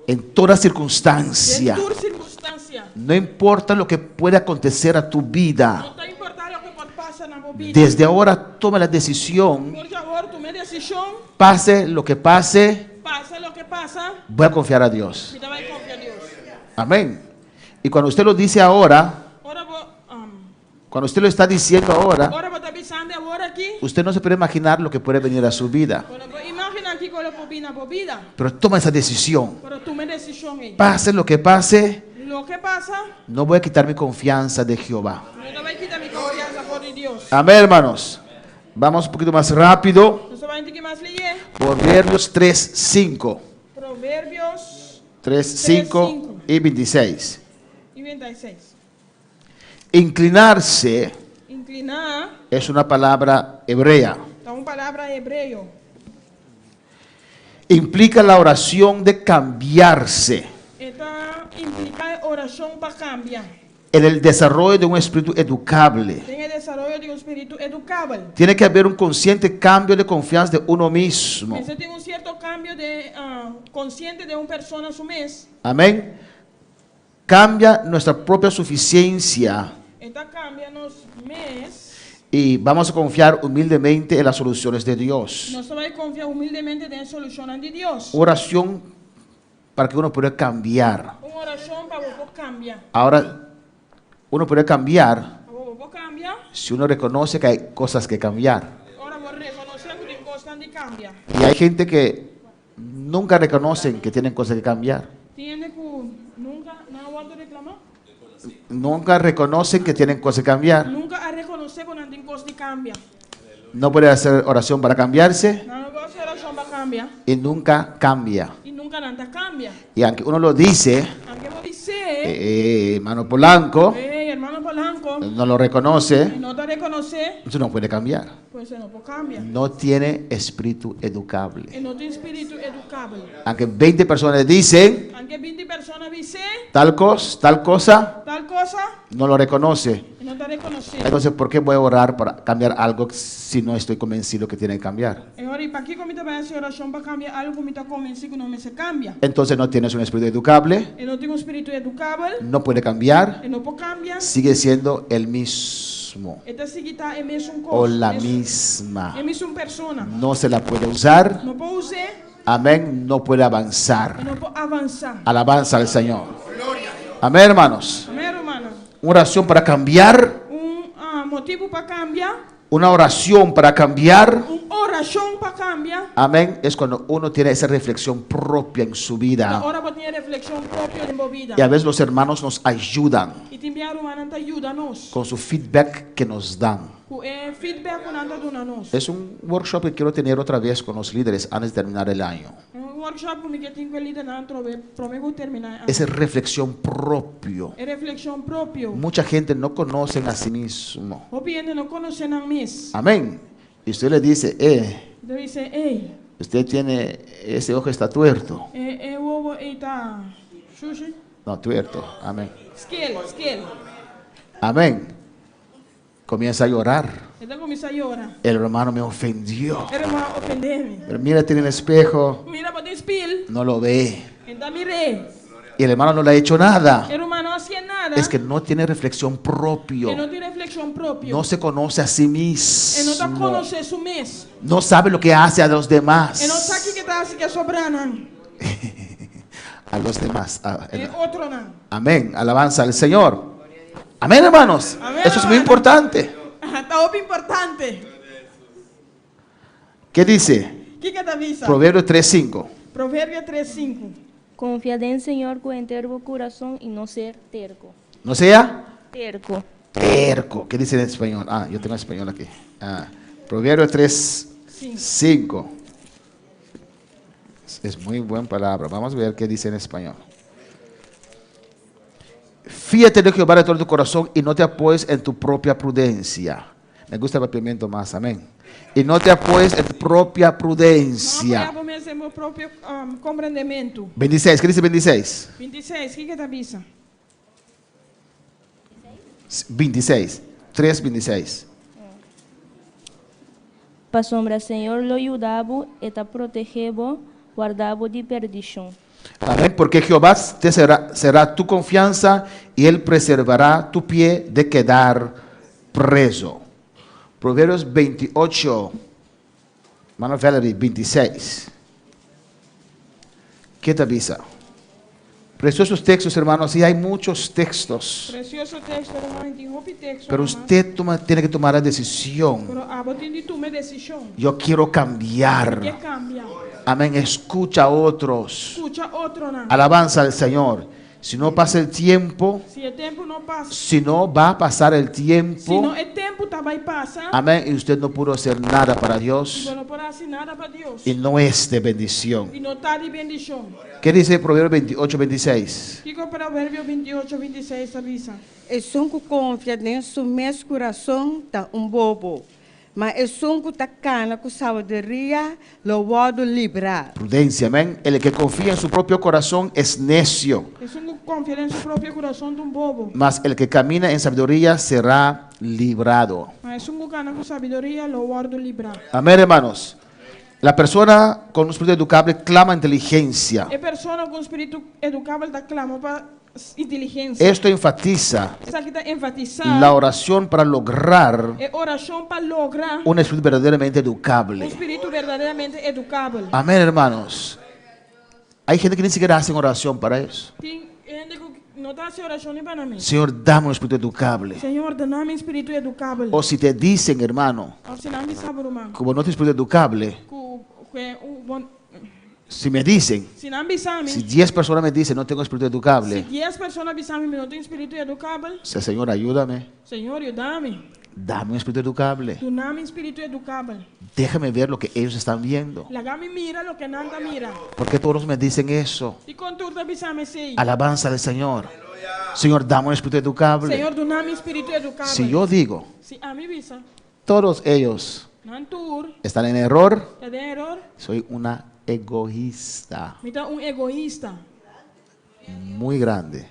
En toda circunstancia. Den tur sirkunstansia. No importa lo que pueda acontecer a tu vida. No ta importá loke por pasa na bo bida. Desde ahora toma la decisión. For di awor, tuma e desishon. Pase lo que pase, Pasa loke pasa. voy a confiar a Dios. Mi ta bai konfia Dios. Amén. Y cuando usted lo dice ahora, Ora bo, cuando usted lo está diciendo ahora, ora bo ta bisando awor aki. usted no se puede imaginar lo que puede venir a su vida. Bo no por imaginá kiko lo por bin na bo bida. Pero toma esa decisión. Pero tuma e desishon ei. Pase lo que pase, Loke pasa, no voy a quitar mi confianza de Jehová. no ta bai kita mi konfiansa for di Dios. Amén, hermanos. Vamos un poquito más rápido. Nos ta bai un tiki mas lihé. Proverbios 3, 5. Proverbios 3, 5 y 26. i 26. Inclinarse Inkliná es una palabra hebrea. ta un palabra hebreo. Implica la oración de cambiarse E ta impliká e orashon pa kambia. en el desarrollo de un espíritu educable. Den e desaroyo di un spiritu edukabel. Tiene que haber un consciente cambio de confianza de uno mismo. Mester tin un sierto kambio di konsiente di un persona su mes. Amén. Cambia nuestra propia suficiencia E ta kambia nos mes. y vamos a confiar humildemente en las soluciones de Dios. Nos ta bai konfia humildemente den e solushonnan di Dios. Oración para que uno pueda cambiar. Un orashon pa bo por kambia. Ahora, uno puede cambiar Awor bo por kambia. si uno reconoce que hay cosas que cambiar. Ora bo rekonosé ku tin kosnan di kambia. Y hay gente que nunca reconocen que tienen cosas que cambiar. Tin hende ku nunka nan a wòrdu reklamá. Nunca reconocen que tienen cosas que cambiar. Nunka a rekonosé ku nan tin kos di kambia. No puede hacer oración para cambiarse Nan no por hasi orashon pa kambia. y nunca cambia. I nunka nan ta kambia. Y aunque uno lo dice, Aunke bo bis'é, hermano Polanco Hey, hermano Polanco, no lo reconoce, e no ta rekonosé, entonces no puede cambiar. pues e no por kambia. No tiene espíritu educable. E no tin spiritu edukabel. Aunque 20 personas le dicen, Nan ke 20 persona bis'é. Tal kos, tal cosa. Tal cosa. No lo reconoce. E no ta rekonosé. Entonces, ¿por qué voy a orar para cambiar algo si no estoy convencido que tiene que cambiar? E ora ei, pakiko mi ta bai hasi orashon pa kambia algu ku mi ta konvensí ku no mester kambia? Entonces no tienes un espíritu educable. E no tin un spiritu edukabel. No puede cambiar. E no por kambia. Sigue siendo el mismo. E ta sigui ta e mesun kos. O la misma. E mesun persona. No se la puede usar. No por us'é. Amén. No puede avanzar. E no por avansá. Alabanza al Señor. Amén, hermanos. Amèn, rumannan. Una oración para cambiar. Un motibu pa kambia. Una oración para cambiar. Un orashon pa kambia. Amén. Es cuando uno tiene esa reflexión propia en su vida. Ta ora bo tin e reflekshon propio den bo bida. Y a veces los hermanos nos ayudan. I tin bia rumannan ta yuda nos. Con su feedback que nos dan. Ku e feedback ku nan ta duna nos. Es un workshop que quiero tener otra vez con los líderes antes de terminar el año. Un workshop ku mi ke tin ku e lidernan atrobe prome ku terminá e aña. Ese reflexión propio. E reflexion propio. Mucha gente no conocen a sí mismo. Hopi hende no konosé nan mes. Amén. Y usted le dice, eh. I ta bisa, ey. Usted tiene, ese ojo está tuerto. E e wowo ey ta shushi. No, tuerto. Amén. Skel, skel. Amén. Comienza a llorar. E ta kuminsá yora. El hermano me ofendió. E ruman a ofendé mi. Pero mírate en el espejo. Mira bo den spil. No lo ve. E no ta mir'é. Y el hermano no le ha hecho nada. E ruman no a hasié nada. Es que no tiene reflexión propio. E no tin reflekshon propio. No se conoce a sí E no ta mismo. konosé su mes. No sabe lo que hace a los demás. E no sa kiko e ta hasi ku e sobranan. A los demás. E otronan. Amén. Alabanza al Señor. Amén, hermanos. Amén, Eso es muy hermano. importante. Ta hopi importante. ¿Qué dice? Kiko e ta bisa? Proverbios 3:5. Proverbio 3:5. Konfia den Señor ku henter bo kurason i no ser terko. No sea Terko. terco. ¿Qué dice en español? Ah, yo tengo español aquí. Ah, Proverbios 3:5. Es muy buena palabra. Vamos a ver qué dice en español. Fíate de Jehová de todo tu corazón y no te apoyes en tu propia prudencia. Me gusta el papiamento más, amén. Y no te apoyes en tu propia prudencia. No apoyá bo mes den bo propio um, komprendementu. 26, ¿qué dice 26? 26, kiko e ta bisa? 26, 3, 26. Pasobra Señor lo yuda bo, e ta protegé bo, warda bo di perdishon. Amén, porque Jehová te será, será tu confianza y él preservará tu pie de quedar preso. Proverbios 28, hermano Valerie, 26. ¿Qué te avisa? Preciosos textos, hermanos, y hay muchos textos. Presioso teksto, ruman, tin hopi teksto. Pero ruman. usted toma, tiene que tomar la decisión. Pero abo tin di tuma e desishon. Yo quiero cambiar. Mi ke kambia. Amén. Escucha a otros. Skucha otronan. Alabanza al Señor. Si no pasa el tiempo, Si e tempu no pasa. si no va a pasar el tiempo, Si no e tempu ta bai pasa. amén, y usted no pudo hacer nada para Dios I bo no por a hasi nada pa Dios. y no es de bendición. I no ta di bendishon. ¿Qué dice Proverbio 28, 26? Kiko Proverbio 28, 26 ta bisa? Esun ku konfia den su mes kurason ta un bobo, ma esun ku ta kana ku sabiduria lo wòrdu librá. Prudencia, amén. El que confía en su propio corazón es necio, Esun ku konfia den su propio kurason ta un bobo. mas el que camina en sabiduría será librado. Ma esun ku kana ku sabiduria lo wòrdu librá. Amén, hermanos. La persona con un espíritu educable clama inteligencia. E persona ku un spiritu edukabel ta klama pa inteligensia. Esto enfatiza Esaki ta enfatisá la oración para lograr e orashon pa logra un espíritu verdaderamente educable. un spiritu berdaderamente edukabel. Amén, hermanos. Hay gente que ni siquiera hacen oración para eso. Tin hende ku no ta hasi orashon ni pa nan mes. Señor, dame un espíritu educable. Señor, duna mi un spiritu edukabel. O si te dicen, hermano, Òf si nan bisa bo, ruman, como no tienes espíritu educable, ku ku e un bon si me dicen, Si nan bisa mi, si 10 personas me dicen, no tengo espíritu educable, si dies persona bisa mi, mi no tin spiritu edukabel, sea, Señor, ayúdame, Señor, yuda mi. dame un espíritu educable. Duna mi spiritu edukabel. Déjame ver lo que ellos están viendo. Laga mi mira loke nan ta mira. ¿Por qué todos me dicen eso? Dikon tur ta bisa mi esei? Alabanza al Señor. Señor, dame un espíritu educable. Señor, duna mi spiritu edukabel. Si yo digo, Si ami bisa, todos ellos nan tur están en error, ta den eror, soy una egoísta. Mi ta un egoista. Muy grande.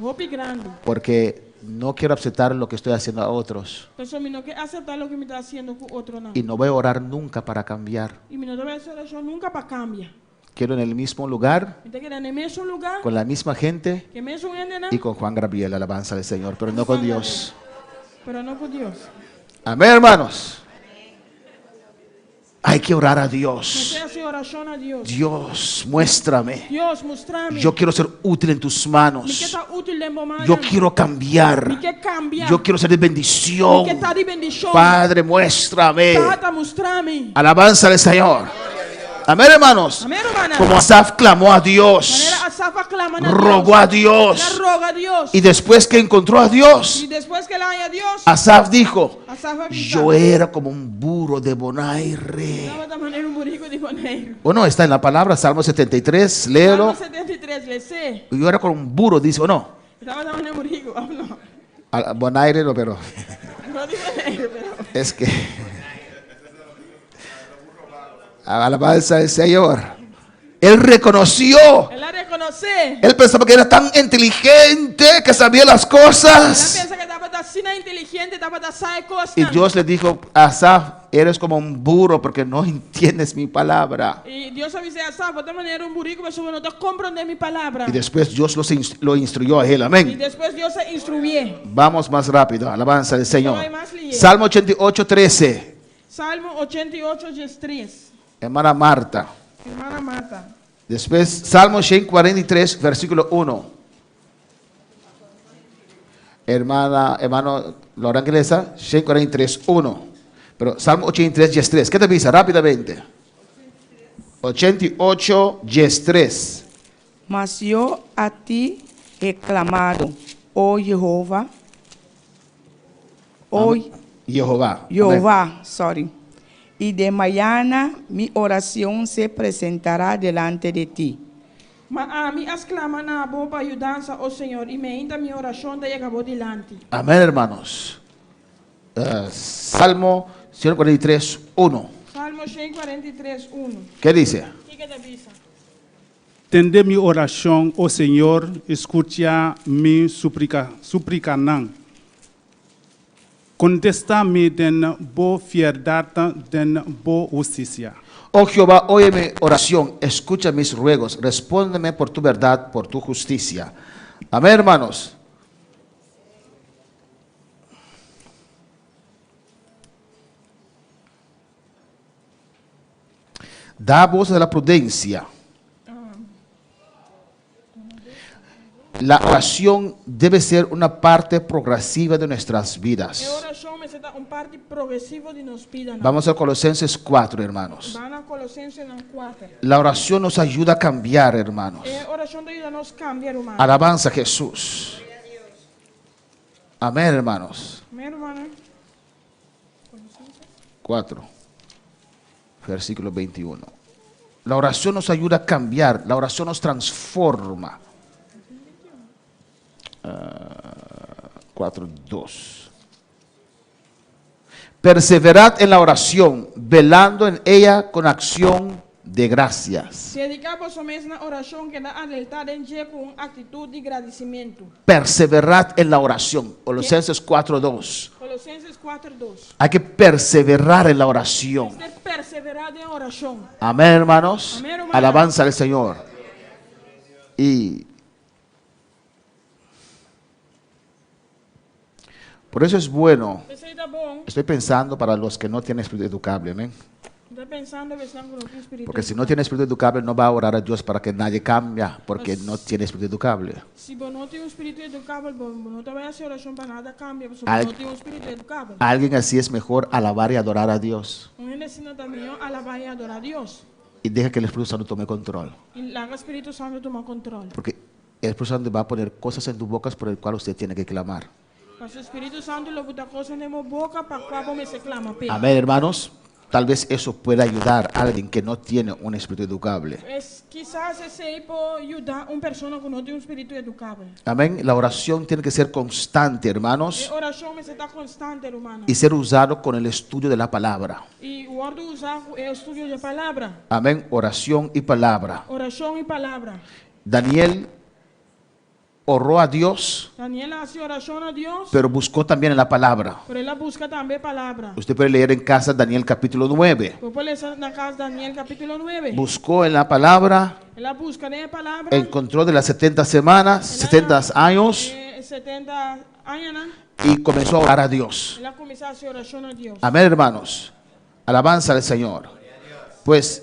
Hopi grandi. Porque no quiero aceptar lo que estoy haciendo a otros. Paso mi no ke aseptá loke mi ta hasiendo ku otronan. Y no voy a orar nunca para cambiar. I mi no ta bai hasi orashon nunka pa kambia. Quiero en el mismo lugar, Mi ta keda na e mesun lugá, con la misma gente ku e mesun hendenan, y con Juan Gabriel, alabanza al Señor, pero no con Dios. pero no ku Dios. Amén, hermanos. Hay que orar a Dios. Mester hasi orashon na Dios. Dios, muéstrame. Dios, mustra mi. Yo quiero ser útil en tus Mi manos. ke ta útil den bo mannan. Yo quiero cambiar. Mi ke kambia. Yo quiero ser de bendición. Mi ke ta di bendishon. Padre, muéstrame. Tata, mustra mi. Alabanza al Señor. Amén, hermanos. Amén, rumannan. Como Asaf clamó a Dios. Manera Asaf a klama na Rogó a Dios. El a roga Dios. Y después que encontró a Dios, I despues ku el a haña Dios. Asaf dijo, Asaf a bisa. yo era como un burro de Bonaire. Tabata manera un buriku di Boneiru. O no, está en la palabra, Salmo 73, léelo. Salmo 73, les'é. Yo era como un burro, dice, o no. Tabata manera un buriku, òf no? A- Bonaire no, pero No di Boneiru, pero. es que... Alabanza al Señor. Él reconoció. El a rekonosé. Él pensaba que era tan inteligente que sabía las El a cosas. pensa ku e tabata asina inteligente, tabata sa e kos. Y Dios le dijo, Asaf, eres como un burro porque no entiendes mi palabra. I Dios a bis'é, Asaf, bo ta manera un buriku, pasobra bo no ta komprondé mi palabra. Y después Dios lo instruyó a él. I Amén. despues Dios a instruyé. Vamos más rápido. Alabanza al Señor. Ay, mas lihé. Salmo 88, 13. Salmo 88, 13. Hermana Marta. Hermana Marta. Después, Salmo 143, versículo 1. Hermana, hermano Laura Inglesa, 143, 1. Pero Salmo 83, 13. ¿Qué te dice? Rápidamente. 88, 13. Mas yo a ti he clamado, oh Jehová, oh Jehová. Jehová, sorry. Y de mañana mi oración se presentará delante de ti. Ma ami a sklama na bo pa yudansa, o Señor, i mainta mi orashon ta yega bo dilanti. Amén, hermanos. Eh, Salmo 143, 1. Salmo 143, 1. ¿Qué dice? Kiko e ta bisa? Tende mi orashon, o Señor, skucha mi súplika, súplikanan. Kontestá mi den bo fieldat, den bo hustisia. Oh Jehová, oye mi oración, escucha mis ruegos, respóndeme por tu verdad, por tu justicia. Amén, hermanos. Da voz de la prudencia. La oración debe ser una parte progresiva de nuestras vidas. E orashon mester ta un parti progresivo di nos bidanan. Vamos a Colosenses 4, hermanos. Ban na Kolosensenan 4. La oración nos ayuda a cambiar, hermanos. E orashon ta yuda nos kambia, ruman. Alabanza a Jesús. Amén, hermanos. Amèn, rumannan. 4, versículo 21. La oración nos ayuda a cambiar, la oración nos transforma. 4, 2. Perseverad en la oración, velando en ella con acción de gracias. Dediká boso mes na orashon, keda alertá den dje ku un aktitut di gradisimentu. Perseverad en la oración. Colosenses 4, 2. Kolosenses 4, 2. Hay que perseverar en la oración. Mester perseverá den orashon. Amén, hermanos. Amén, hermano. Alabanza al Señor. Y por eso es bueno. P'esei ta bon. Estoy pensando para los que no tienen espíritu educable, amén. Mi ta pensando pa esnan ku no tin spiritu. Porque si no tiene espíritu educable, no va a orar a Dios para que nadie cambia, porque no tiene espíritu educable. Si bo no tin un spiritu edukabel, bo no ta bai hasi orashon pa nada kambia, pasobra Al- bo no tin un spiritu edukabel. Alguien así es mejor alabar y adorar a Dios. Un hende asina ta mihó alabá i adorá Dios. Y deja que el Espíritu Santo tome control. I laga Spiritu Santu tuma kontròl. Porque el Espíritu Santo va a poner cosas en tu boca por el cual usted tiene que clamar. Pasobra Spiritu Santu lo buta kosnan den bo boka pa kua bo mester klama p'e. Amén, hermanos. Tal vez eso pueda ayudar a alguien que no tiene un espíritu educable. Es, kisas esei por yuda un persona ku no tin un spiritu edukabel. Amén. La oración tiene que ser constante, hermanos, E orashon mester ta konstante, rumannan. y ser usado con el estudio de la palabra. I wòrdu usá ku e estudio di palabra. Amén. Oración y palabra. Orashon i palabra. Daniel Oró a Dios, Daniel a hasi orashon na Dios, pero buscó también en la palabra. pero el a buska tambe palabra. Usted puede leer en casa Daniel capítulo 9. Bo por lesa na kas Daniel kapítulo 9. Buscó en la palabra, El a buska den e palabra encontró de las 70 semanas, 70 años, e 70 añanan. y comenzó a orar a Dios. El a kuminsá hasi orashon na Dios. Amén, hermanos. Alabanza al Señor. Pues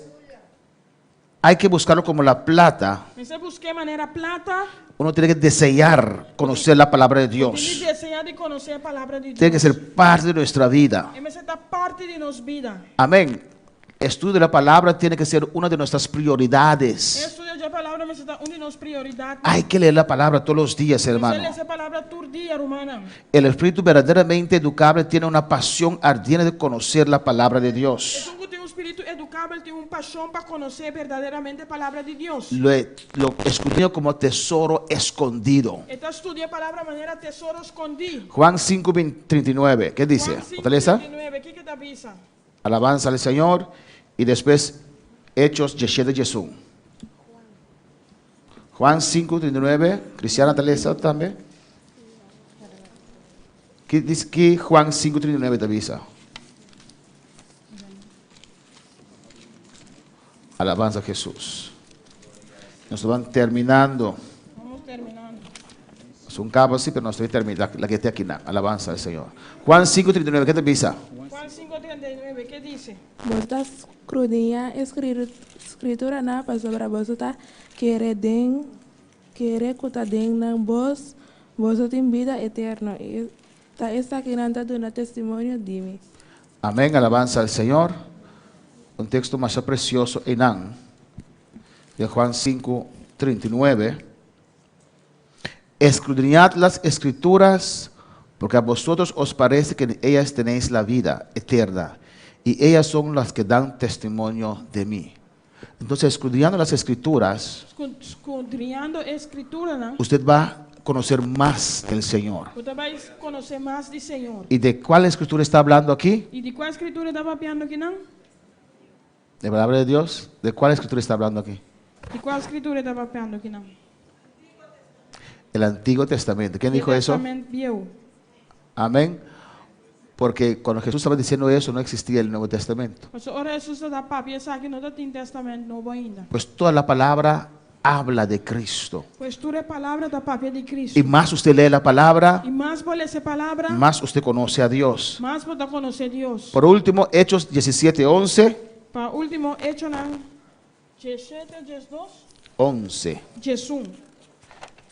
hay que buscarlo como la plata. Mester busk'é manera plata. Uno tiene que desear conocer la palabra de Tin Dios. di deseá di konosé e palabra di Tiene que Dios. ser parte de nuestra vida. E mester ta parti di nos bida. Amén. Estudio de la palabra tiene que ser una de nuestras prioridades. Estudio di e palabra mester ta un di nos prioridatnan. Hay que leer la palabra todos los días, Mester hermano. lesa e palabra tur dia, rumannan. El espíritu verdaderamente educable tiene una pasión ardiente de conocer la palabra de Dios. Esun ku tin un spiritu edukabel tin un pashon pa konosé berdaderamente e palabra di Dios. Lo, lo escudriña como tesoro escondido. E ta studia e palabra manera tesoro skondí. Juan 5, 39. ¿Qué dice? Juan 5, ¿Otra lesa? 39, kiko ta bisa? Alabanza al Señor. Y después Hechos 17, Jesús. Juan 5, 39. Cristiana Talesa también. ¿Qué dice que Juan 5, 39 te avisa? Alabanza a Jesús. Nos van terminando. Vamos terminando. Es un cabo así, pero no estoy terminando. La que está aquí, no. Alabanza al Señor. Juan 5, 39, ¿qué te avisa? Juan 5, 39, ke dice? Boso ta skrudiñá e Skrituranan pasobra boso ta kere den kere ku ta den nan bos boso tin bida eterno, i ta esakinan ta duna testimonio di mi. Amén, alabanza al Señor. Un texto masha precioso einan den Juan 5, 39. Escudriñad las escrituras, porque a vosotros os parece que en ellas tenéis la vida eterna, y ellas son las que dan testimonio de mí. Entonces, escudriñando las escrituras, Skudriñando e Skrituranan. usted va a conocer más del Señor. Bo ta bai konosé mas di Señor. ¿Y de cuál escritura está hablando aquí? I di kua Skritura e ta papiando akinan? ¿De la palabra de Dios? ¿De cuál escritura está hablando aquí? Di kua Skritura e ta papiando akinan? El Antiguo Testamento. ¿Quién dijo eso? Tèstamènt Bieu. Amén. Porque cuando Jesús estaba diciendo eso, no existía el Nuevo Testamento. Pasobra ora Hesus tabata papia esaki no tabatin Tèstamènt Nobo ainda. Pues toda la palabra habla de Cristo. Pues tur e palabra ta papia di Cristo. Y más usted lee la palabra, I mas bo lesa e palabra, más usted conoce a Dios. mas bo ta konosé Dios. Por último, Hechos 17, 11. Pa último, Echonan 17, 12. 11. 11.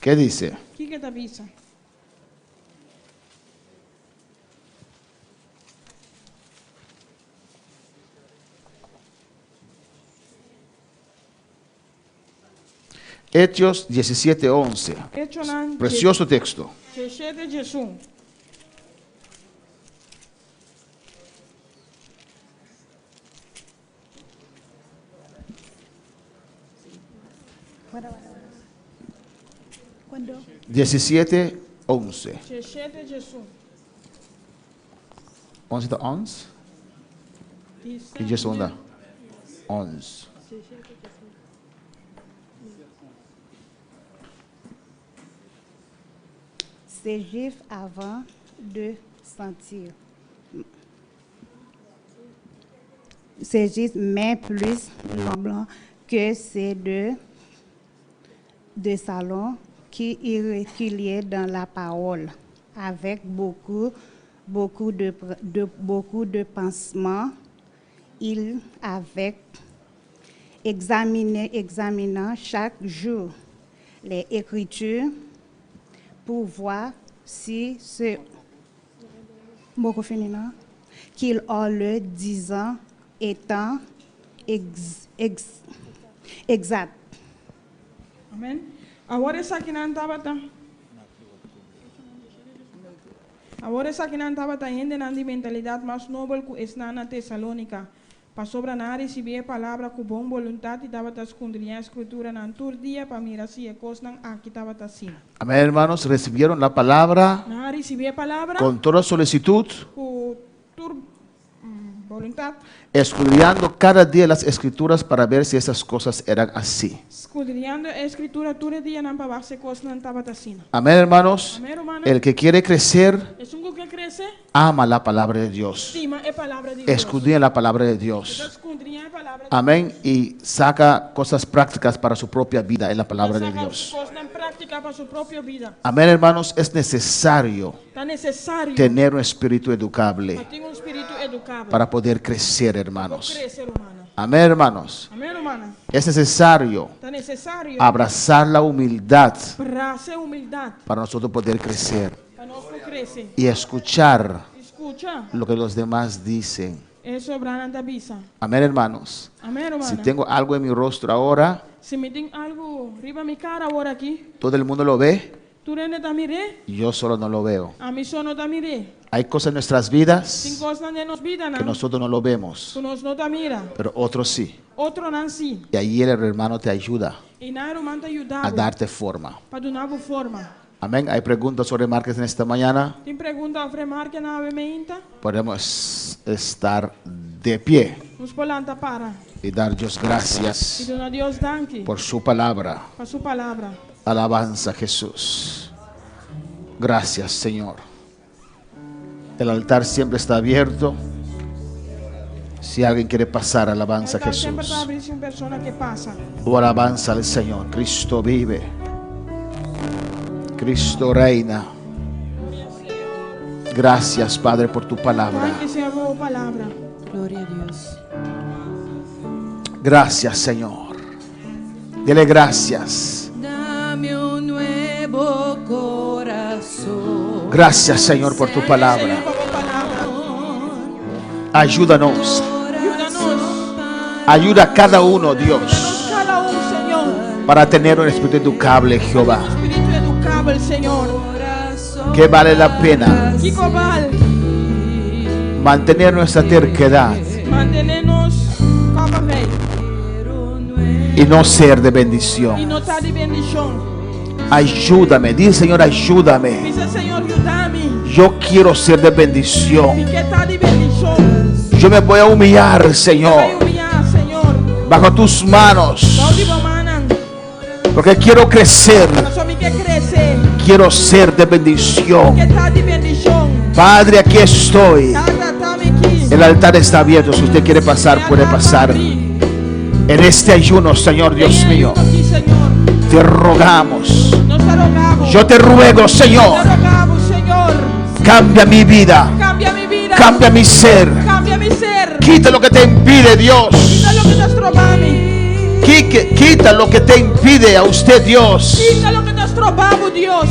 ¿Qué dice? Kiko e ta bisa? Hechos 17, 11. Echonan Precioso texto. 17, 11. Cuando? 17, 11. 17, 11. 11 ta 11? Ki djes unda? 11. C'est juif avant de sentir. C'est juste, mais plus blanc que c'est de, de salon qui est irrégulier dans la parole, avec beaucoup, beaucoup de, de, beaucoup de pansements, il avec examiner, examinant chaque jour les Écritures pour voir si ce qu'il a le disant étant ex, ex, exact. Amen. Awor esakinan tabata. Awor esakinan tabata hendenan di mentalidat mas nobel ku esnan na Tesalónika, pasobra nan a risibí e palabra ku bon boluntat i tabata skundriñá e Skrituranan tur dia pa mira si e kosnan aki tabata asina. Amén, hermanos. Recibieron la palabra Nan a risibí e palabra con toda solicitud, ku tur Boluntat. Escudriñando cada día las escrituras para ver si esas cosas eran así. Skudriñando e Skritura tur e dianan pa wak si e kosnan tabata asina. Amén, hermanos. Amén, rumannan. El que quiere crecer, Esun ku ke krese, ama la palabra de Dios. stima e Palabra di Dios. Escudriña la palabra de E ta Dios. skudriñá e Palabra di Dios. Amén. Y saca cosas prácticas para su propia vida en la Ta palabra de saka Dios. kosnan práktika pa su propio bida. Amén, hermanos. Es necesario Ta nesesario tener un espíritu educable pa tin un spiritu edukabel para poder crecer, pa hermanos. krese, rumannan. Amén, hermanos. Amén, rumannan. Es necesario Ta nesesario abrazar la humildad brasa e humildat para nosotros poder crecer pa nos por krese. y escuchar I skucha lo que los demás dicen. e sobranan ta bisa. Amén, hermanos. Amén, Si rumannan. tengo algo en mi rostro ahora, Si mi tin algu riba mi kara awor aki, todo el mundo lo ve, tur hende ta mir'é, yo solo no lo veo. ami so no ta mir'é. Hay cosas en nuestras Tin vidas kosnan den nos bidanan que nosotros no lo vemos, ku nos no ta mira, pero otros sí. otronan sí. Y ahí el hermano te ayuda I nan e ruman ta yuda a bo darte forma. pa duna bo forma. Amén. Hay preguntas sobre Márquez en esta mañana. Tin pregunta òf remarke na awe meinta? Podemos estar de pie Nos por lanta para y dar Dios i gracias duna Dios danki por su palabra. pa su palabra. Alabanza a Jesús. Gracias, Señor. El altar siempre está abierto. Si alguien quiere pasar, alabanza a Altar semper Jesús. ta habrí si un persona ke pasa. O alabanza al Señor. Cristo vive. Cristo reina. Gracias, Padre, por tu palabra. Danki, Señor, pa bo palabra. Gloria a Dios. Gracias, Señor. Dele gracias. Dame un nuevo corazón. Gracias, Señor, por tu palabra. Ayúdanos. Ayuda a cada uno, Dios, Kada un, Señor. para tener un espíritu educable, Jehová. Spiritu edukabel, Señor. Que vale la pena Kiko bal, mantener nuestra terquedad mantené nos kòpi y no ser de i bendición. no ta di bendishon. Ayúdame, dice Señor, ayúdame. Bisa Señor, yuda mi. Yo quiero ser de bendición. Mi ke ta di bendishon. Yo me voy a humillar, Señor, Humiliá, Señor. bajo tus manos, Bou di bo mannan. porque quiero crecer, Paso mi ke krese. quiero ser de bendición. Ke ta di bendishon. Padre, aquí estoy. Tata, ata mi aki. El altar está abierto. Si usted quiere pasar, puede pasar. En este ayuno, Señor Dios mío, Aki, Señor. te rogamos. Nos ta roga bo. Yo te ruego, Señor, Te roga bo, Señor. cambia mi vida, Kambia mi bida. cambia mi ser. Kambia mi ser. Quita lo que te impide, Dios. Kita loke ta stroba mi. Quique- Quita lo que te impide a usted, Dios, Kita loke ta stroba bo, Dios.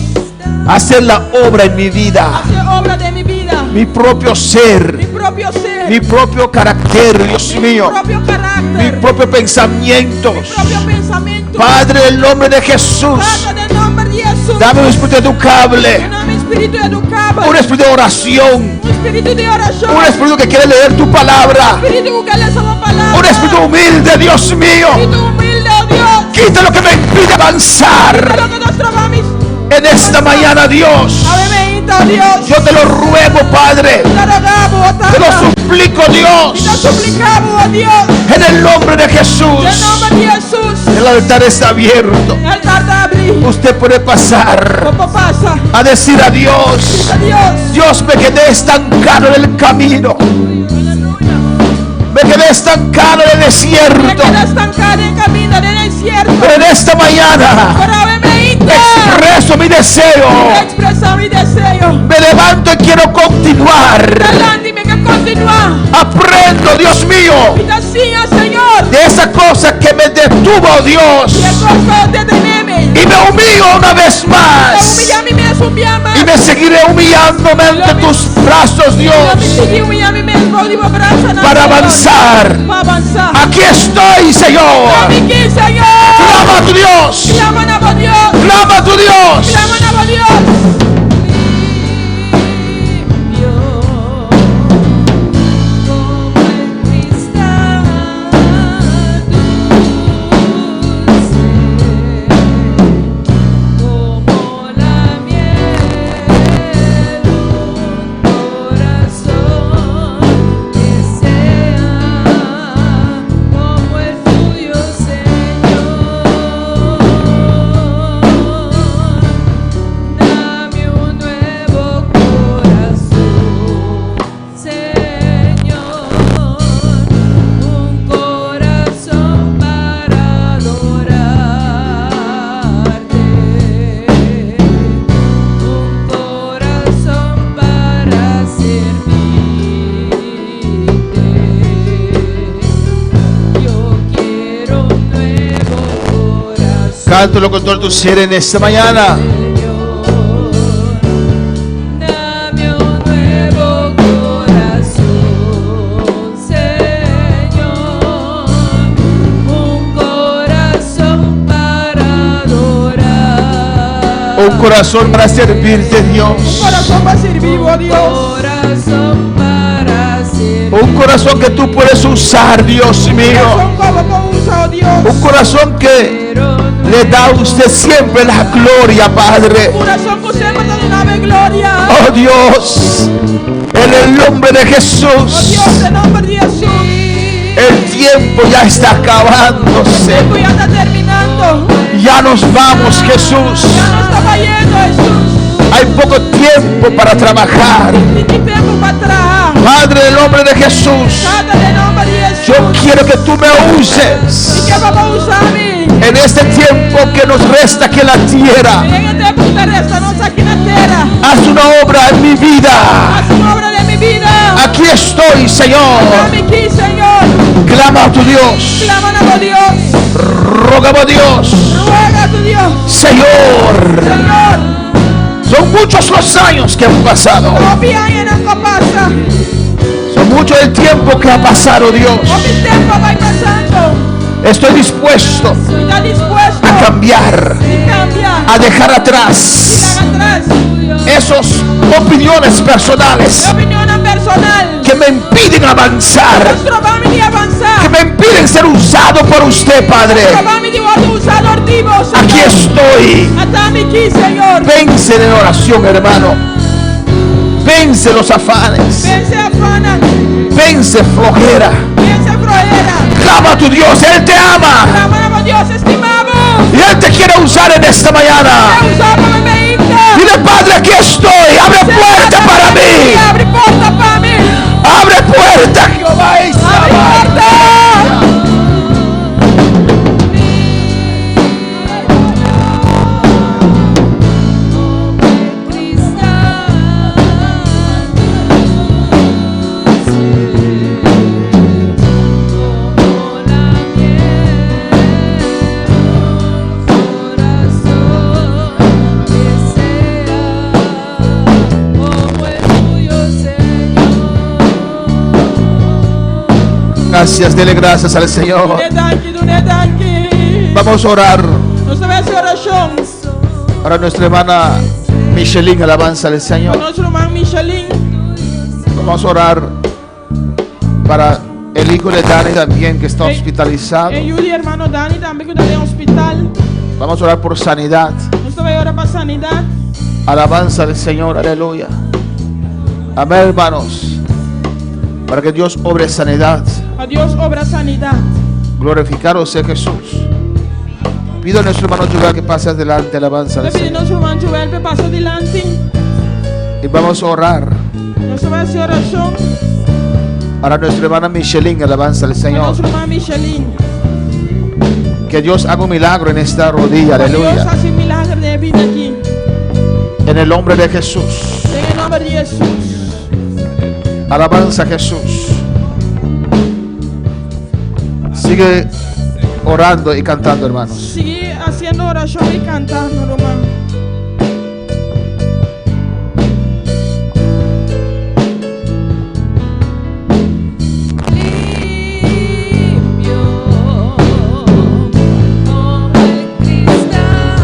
hacer la obra en mi vida, Hasi obra den mi bida. mi propio ser, Mi propio ser. mi propio carácter, Dios mío, propio karakter. mi propio pensamientos. Propio pensamentu. Padre, en el nombre de Jesús, Tata, den nòmber di Hesus. dame un espíritu educable, Duna mi spiritu edukabel. un espíritu de oración, Un spiritu di orashon. un espíritu que quiere leer tu palabra, Un spiritu ku ke lesa bo palabra. un espíritu humilde, Dios mío. Spiritu humilde, oh Dios. Quita lo que me impide avanzar Kita loke ta stroba mi. en esta mañana, Dios. Awe mainta, oh Dios. Yo te lo ruego, Padre. Mi ta roga bo, oh Te lo Tata. suplico, Dios. Mi ta supliká bo, oh Dios. En el nombre de Jesús. Den nòmber di Hesus. El altar está abierto. E altar ta habrí. Usted puede pasar Bo por pasa. a decir a Dios: Dios. Dios, me quedé estancado en el camino. Me quedé estancado en el Me desierto. keda stanká den kaminda, den desierto. Pero en esta mañana Pero awe mainta. expreso mi deseo. Mi ta ekspresá mi deseo. Me levanto y quiero continuar. Lanta i mi ke kontinuá. Aprendo, Dios mío, Mi ta siña, Señor. de esa cosa que me detuvo, oh Dios. Di e kos ku a detené mi. Y me humillo una vez más. Humiliá mi mes un bia mas. Y me seguiré humillándome ante tus brazos, Lo mi Dios. sigui humiliá mi mes bou di bo brasa, Para avanzar. Pa avansá. Aquí estoy, Señor. Ami aki, Señor. Clama a tu Dios. Klama na bo Dios. Clama a tu Dios. Klama na bo Dios. Como la miel, un corazón que se Cántalo con todo tu ser en esta mañana. Dame un nuevo corazón, Señor, un corazón para adorar. Un corazón para servirte, Dios. Un corazón para servir, oh Dios. Corazón para servir. Un corazón que tú puedes usar, Dios mío. Corazón como con usa, oh Dios. Un corazón que le da a usted siempre la gloria, Padre. Un corazón que usted me da una gloria. Oh Dios, en el nombre de Oh Jesús, Dios, en nombre de Jesús. el tiempo ya está acabándose. El tiempo ya está terminando. Ya nos vamos, Jesús. Ya no está yendo, Jesús. Hay poco tiempo para trabajar. Ni tiempo para trabajar. Padre, en el nombre de Jesús, Padre, en nombre de Jesús. yo quiero que tú me uses Y que vamos a usar a mí. en este tiempo que nos resta aquí en la tierra. En el tiempo que te resta, nos aquí en la tierra. Haz una obra en mi vida. Haz una obra de mi vida. Aquí estoy, Señor. Dame aquí, Señor. Clama a tu Dios. Claman a Dios. Ruega a Dios. Ruega a tu Dios. Señor. Señor. Son muchos los años que han pasado. Hopi aña nan ku pasa. Son mucho el tiempo que ha pasado, Dios. Hopi tempu a bai pasando. Estoy dispuesto Mi ta dispuesto a cambiar, di kambia. a dejar atrás Atras. esas opiniones personales Opinion personal. que me impiden avanzar, Stroba mi di avansá. que me impiden ser usado por usted, Padre. Stroba mi di wòrdu usá dor di bo, Señor. Aquí estoy. Ata mi aki, Señor. Vence en oración, hermano. Vence los afanes. Vense afan. Vence flojera. Vense flojera. Clama a tu Dios, Él te ama. Sklama na Dios, e stima bo. Y Él te quiere usar en esta mañana. Usa bo mainta. Dile, Padre, aquí estoy. Abre puerta para mí. Habri porta pa mi. Abre puerta, Jehová. Habri porta. Gracias, dele gracias al Señor. Dun'é danki, dun'é danki. Vamos a orar Nos ta bai hasi orashon. para nuestra hermana Micheline, alabanza al Señor. Nos ruman Micheline. Vamos a orar para el hijo de Dani también que está hospitalizado. E yu di ruman Dani tambe ku ta den hospital. Vamos a orar por sanidad. Nos ta bai ora pa sanidat. Alabanza al Señor, aleluya. Amén, hermanos. Para que Dios obre sanidad. Pa Dios obra sanidat. Glorificado sea Jesús. Pido a nuestro hermano Joel que pase adelante, alabanza al Ta pidi Señor. nos ruman Joel pa pasa dilanti. Y vamos a orar Nos ta bai hasi orashon. para nuestra hermana Micheline, alabanza al Pa Señor. nos ruman Micheline. Que Dios haga un milagro en esta rodilla, Dios aleluya. hasi milager den e pia aki. En el nombre de Jesús. Den nòmber di Hesus. Alabanza a Jesús. Sigue orando y cantando, hermanos. Sigui hasiendo orashon i kantando, ruman. Limpio como el cristal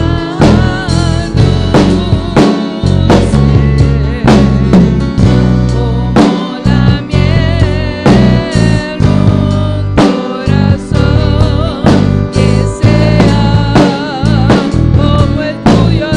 dulce, como la miel, un corazón que sea como el tuyo,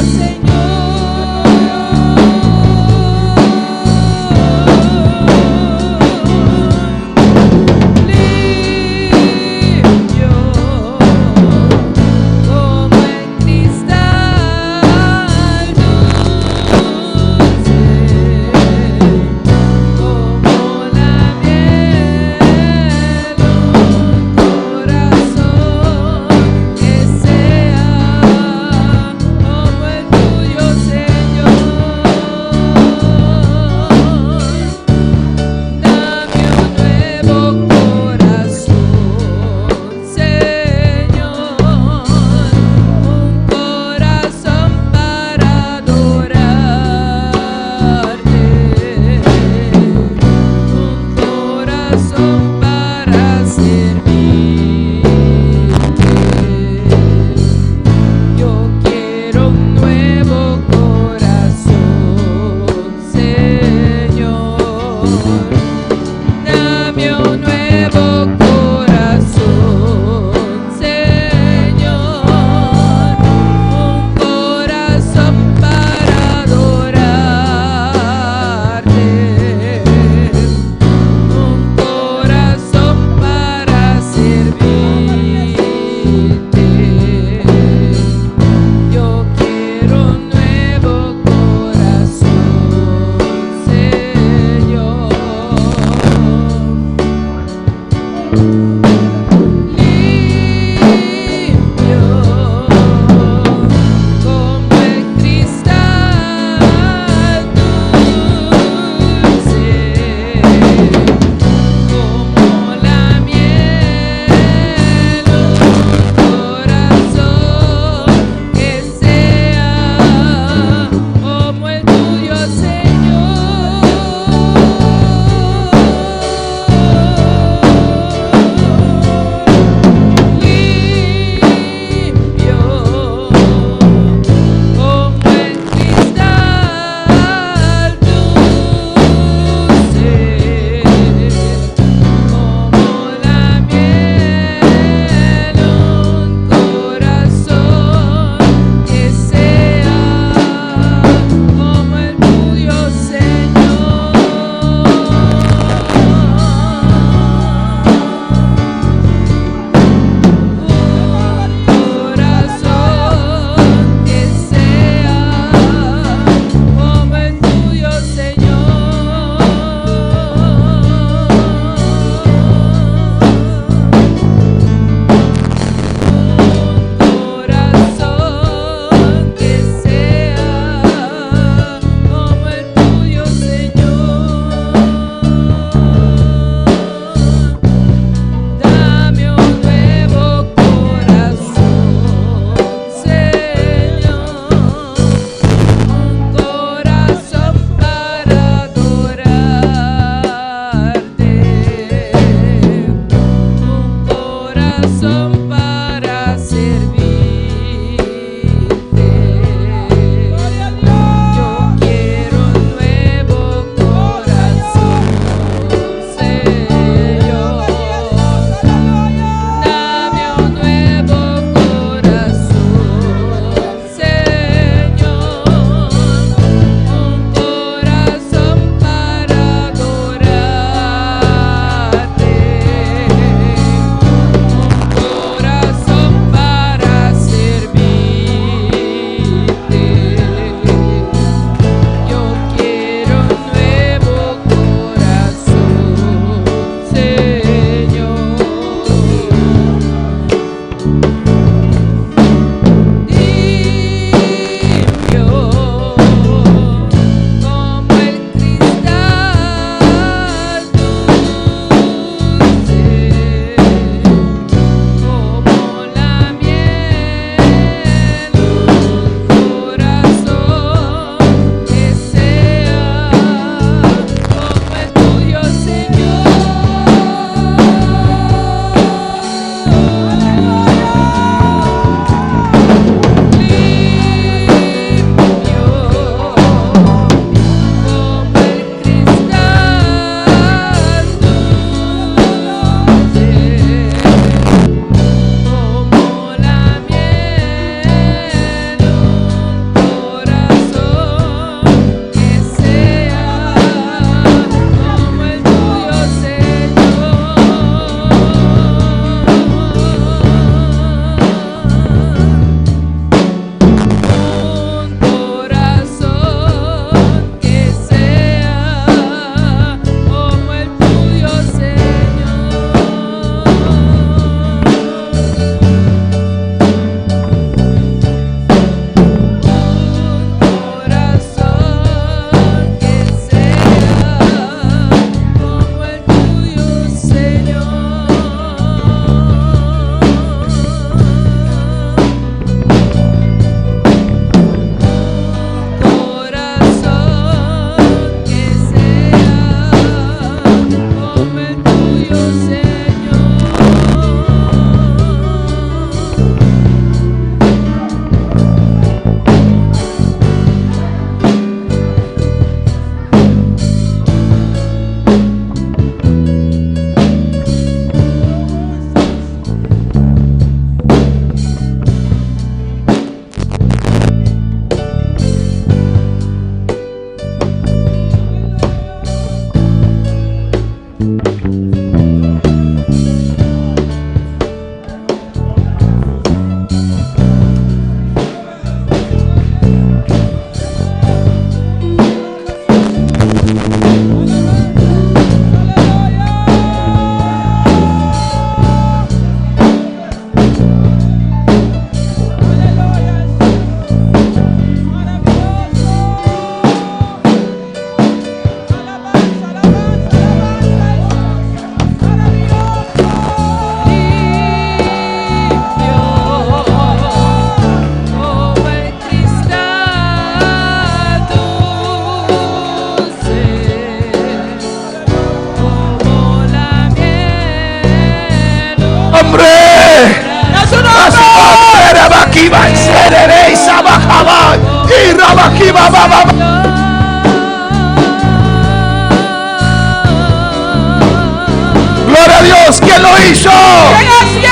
Dios, ¿quién lo hizo? Ken a hasié?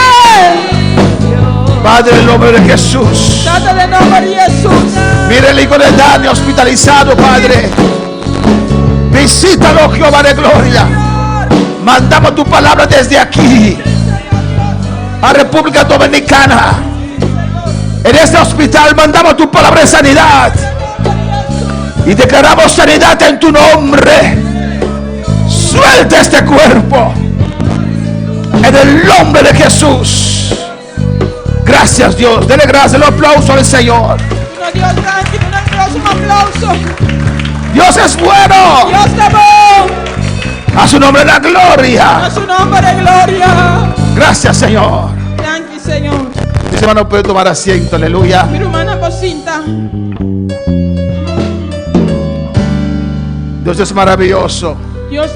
Padre, en el nombre de Jesús. Tata, den nòmber di Hesus. Mire el hijo de Dani hospitalizado, Padre. Visítalo, Jehová de gloria. Mandamos tu palabra desde aquí a República Dominicana. En este hospital mandamos tu palabra de sanidad. Y declaramos sanidad en tu nombre. Suelta este cuerpo. En el nombre de Jesús. Gracias Dios. Dele gracias. El aplauso al Señor. Duna Dios danki, duna Dios un aplouso. Dios es bueno. Dios ta bon. A su nombre la gloria. Na su nòmber e gloria. Gracias Señor. Danki, Señor. Mis hermanos pueden tomar asiento. Aleluya. Mi rumannan por sinta. Dios es maravilloso.